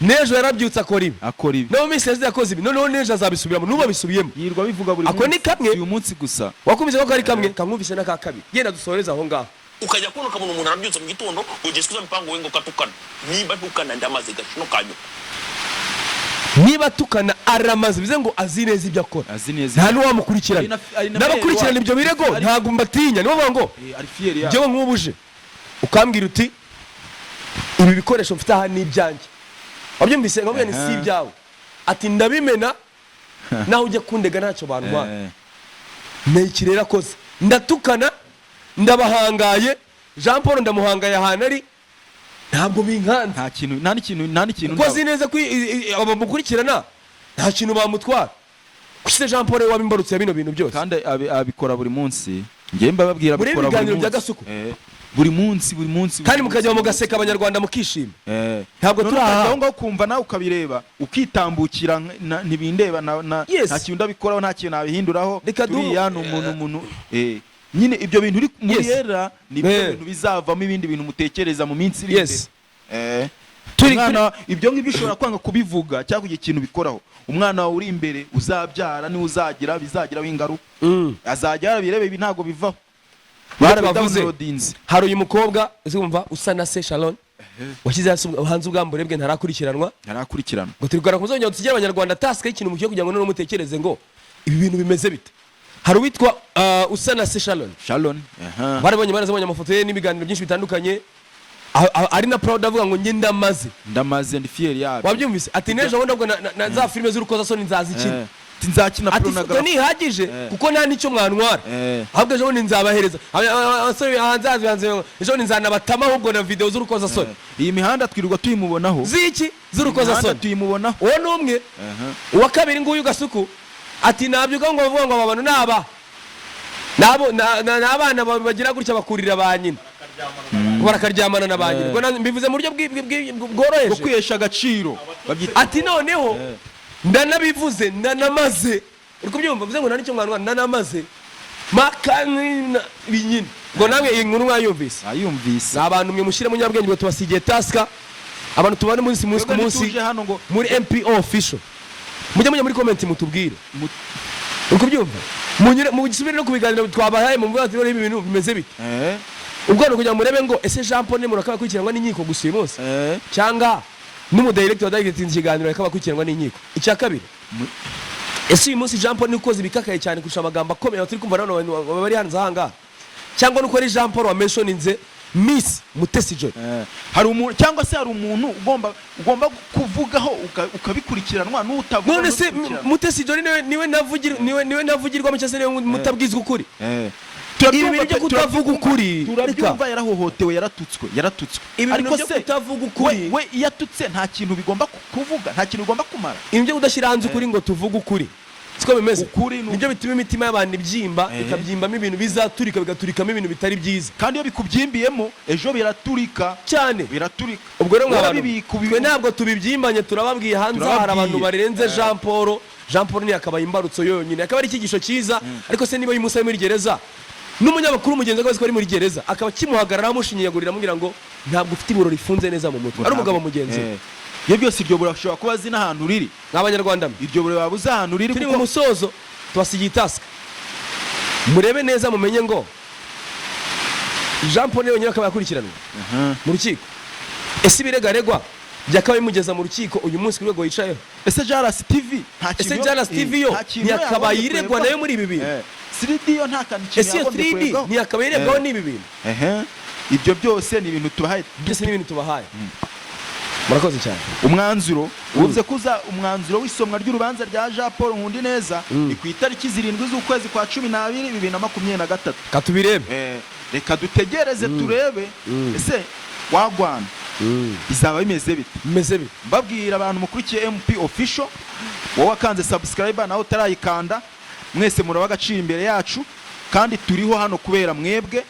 n'ejo yarabyutse akora ibi, Akora ibi. no mu minsi yashize yakoze ibi, noneho n'ejo azabisubiramo, n'ubu abisubiyemo. Yirirwa bivuga buri Ako ni kamwe. uyu munsi gusa. Wakumvise ko ari kamwe? Kamwumvise n'aka kabiri, genda dusoreze aho ngaho. Ukajya kubona ukabona umuntu arabyutse mu gitondo ngo ugeze mipango we ngo katukana, nimba ntukana ndamaze gashino kanyu. Niba atukana aramaze, bivuze ngo azi neza ibyo akora. Azi neza. Nta n'uwamukurikirana. Ari na N'abakurikirana ibyo birego ntabwo mbatinya, nibo bavuga ngo Ari fier ya njyewe nk'ubu uje ukambwira uti ibi bikoresho mfite aha ni ibyanjye, wabyumvise? Nkabwira ni si ibyawe, ati ndabimena, naho ujya kundega ntacyo bantwara. Ni iki rero akoze? Ndatukana, ndabahangaye, Jean Paul ndamuhangaye ahantu ari. Ntabwo binkanze. Nta kintu, nta n'ikintu, nta n'ikintu. Kuko azi neza ko aba bamukurikirana nta kintu bamutwara. Kuki se Jean Paul waba imbarutso ya bino bintu byose? Kandi abikora buri munsi, njye mbababwira. Muri Abikora buri ibiganiro bya munsi. Gasuku. Buri munsi, buri munsi, buri Kandi munsi, mukajya buri mugaseka, Abanyarwanda mukishima. Ntabwo None turi aha. ukajya aho ngaho ukumva nawe ukabireba, ukitambukira ntibindeba nta kintu ndabikoraho, nta kintu nabihinduraho. Reka Turiya ni umuntu nyine ibyo bintu uri muri era ni ibyo bintu bizavamo ibindi bintu mutekereza mu minsi iri imbere. Umwana, ibyo ngibyo ushobora kwanga kubivuga cyangwa kugira ikintu ubikoraho. Umwana wawe uri imbere uzabyara, niwe uzagira bizagiraho ingaruka. Azajya yarabireba, ibi ntabwo bivaho. Twavuze. Barabidownloadinze. Hari uyu mukobwa uzumva usa na se Sharon washyize hanze ubwambure bwe, ntarakurikiranwa. Ntarakurikirana. Ngo turi kugaragara kuzongera tugire Abanyarwanda task y'ikintu mukwiye kugira ngo noneho mutekereze ngo ibi bintu bimeze bite. Hari uwitwa usa na se Sharon. Sharon, aha. Barabonye, barazabonye amafoto ye n'ibiganiro byinshi bitandukanye. Ari na proud, avuga ngo njye ndamaze. Ndamaze, ndi fier yabyo. Wabyumvise ati n'ejo bundi ahubwo na za filime z'urukozasoni nzazikina. Ati nzakina Ati ifoto pornography. ntihagije kuko nta n'icyo mwantwara. Ahubwo ejo bundi nzabahereza abasore hanze hanze, ejo bundi nzanabatama ahubwo na video z'urukozasoni. Iyi mihanda twirirwa tuyimubonaho. Z'iki? Imihanda Z'urukozasoni. tuyimubonaho. Uwo ni umwe. Uwa kabiri nguyu Gasuku ati nabyuka ngo bavuga ngo aba bantu ni aba nabo ni abana bagira gutya bakurira ba nyina, barakaryamana na ba nyina. Ubwo mbivuze mu buryo Bwo bworoheje. kwihesha agaciro babyita. Ati noneho ndanabivuze, ndanamaze, uri kubyumva? Bivuze ngo nta n'icyo mwana, ndanamaze makani binyine. Ngo namwe iyi nkuru mwayumvise? Ayumvise. Ni abantu mwe mushyire mu nyabwenge ngo tubasigiye task, abantu tubane umunsi munsi ku Twebwe munsi. ntituje hano ngo Muri MPO Official mujye muri comment mutubwire. Uri kubyumva? Munyure musubire no ku biganiro twabahaye, mu mvuga ati ibi bintu bimeze bite? Ubwo ni ukugira ngo murebe ngo ese Jean Paul Nemura akurikiranwa n'inkiko gusa uyu munsi, cyangwa n'umudirector wa directing ikiganiro akaba akurikiranwa n'inkiko? Icya kabiri, ese uyu munsi Jean Paul ni ukoze ibikakaye cyane kurusha amagambo akomeye turi kumva none abantu bari hanze aha ngaha, cyangwa nuko ari Jean Paul wamentioninze Miss Mutesi Jolly? Hari umuntu, cyangwa se hari umuntu ugomba kuvugaho ukabikurikiranwa n'utavuga None se ntukurikiranwe. Mutesi Jolly niwe navugirwamo, cyangwa se niwe mutabwizwa ukuri? Turabyumva Ibi bintu byo kutavuga ukuri, Turabyumva, yarahohotewe, yaratutswe, yaratutswe. Ibi bintu Ariko byo se kutavuga ukuri, we iyo atutse nta kintu bigomba kuvuga, nta kintu bigomba kumara. Ibintu byo kudashyira hanze ukuri ngo tuvuge ukuri, siko bimeze? Ukuri ni Nibyo bituma imitima y'abantu ibyimba, ikabyimbamo ibintu bizaturika, bigaturikamo ibintu bitari byiza. Kandi iyo bikubyimbiyemo ejo biraturika. Cyane. Biraturika. Ubwo rero mwa bantu, Urabibika twe ntabwo tubibyimbanye, turababwiye hanze hari Turababwiye. abantu barenze Jean Paul. Jean Paul ntiyakabaye imbarutso yonyine, akaba ari icyigisho cyiza. Ariko se niba uyu munsi ari muri gereza, n'umunyamakuru mugenzi we azi ko ari muri gereza, akaba akimuhagarara, amushinyagurira, amubwira ngo ntabwo ufite iburo rifunze neza mu mutwe, ari umugabo mugenzi we. Ibyo byose, iryo buro ashobora kuba azi n'ahantu riri. Nk'Abanyarwanda mwe, Iryo buro waba uzi ahantu riri turi mu kuko musozo, tubasigiye itask. Murebe neza mumenye ngo Jean Paul wenyine akaba yakurikiranwa mu rukiko, ese ibirego aregwa byakabaye bimugeza mu rukiko uyu munsi ku rwego yicayeho? Ese Jaras TV nta kintu Ese Jaras TV yo nta kintu ntiyakabaye yagombye iregwa kuregwaho? nayo muri ibi bintu? 3D yo nta kantu kintu Ese iyo yagombye 3D kuregwaho? ntiyakabaye iregwaho n'ibi bintu? Ehe. Ibyo byose ni ibintu tubahaye. Byose ni ibintu tubahaye. Murakoze cyane. Umwanzuro uvuze kuza, umwanzuro w'isomwa ry'urubanza rya Jean Paul Nkundineza ni ku itariki 7 z'ukwezi kwa 12 2023. Katubirebe. Reka dutegereze turebe ese wagwana bizaba bimeze bite. Bimeze bite? Mbabwira abantu mukurikiye MP Official, wowe wakanze subscribe nawe utarayikanda, mwese muraba agaciro imbere yacu, kandi turiho hano kubera mwebwe.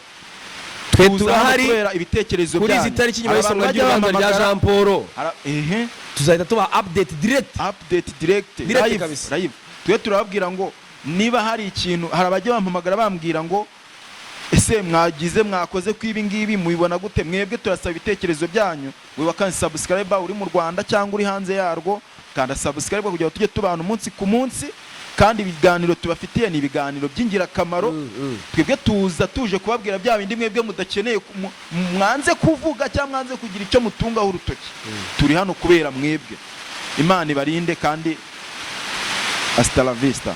Twe Tuza hano turahari kubera ibitekerezo kuri izi byanyu. tariki nyuma Hari y'isomwa abantu bajya ry'urubanza rya bampamagara. Jean Paul, Ehe. tuzahita tubaha update direct. Update direct. Direct Live, kabisa. live. Twe turababwira ngo niba hari ikintu, hari abajya bampamagara bambwira ngo ese mwagize mwakoze ko ibi ngibi mubibona gute? Mwebwe turasaba ibitekerezo byanyu. We wakanze subscribe, uri mu Rwanda cyangwa uri hanze yarwo, kanda subscribe kugira ngo tujye tubana umunsi ku munsi. Kandi ibiganiro tubafitiye ni ibiganiro by'ingirakamaro. Twebwe tuza tuje kubabwira bya bindi mwebwe mudakeneye mwanze kuvuga cyangwa mwanze kugira icyo mutungaho urutoki. Turi hano kubera mwebwe. Imana ibarinde kandi hasta la vista.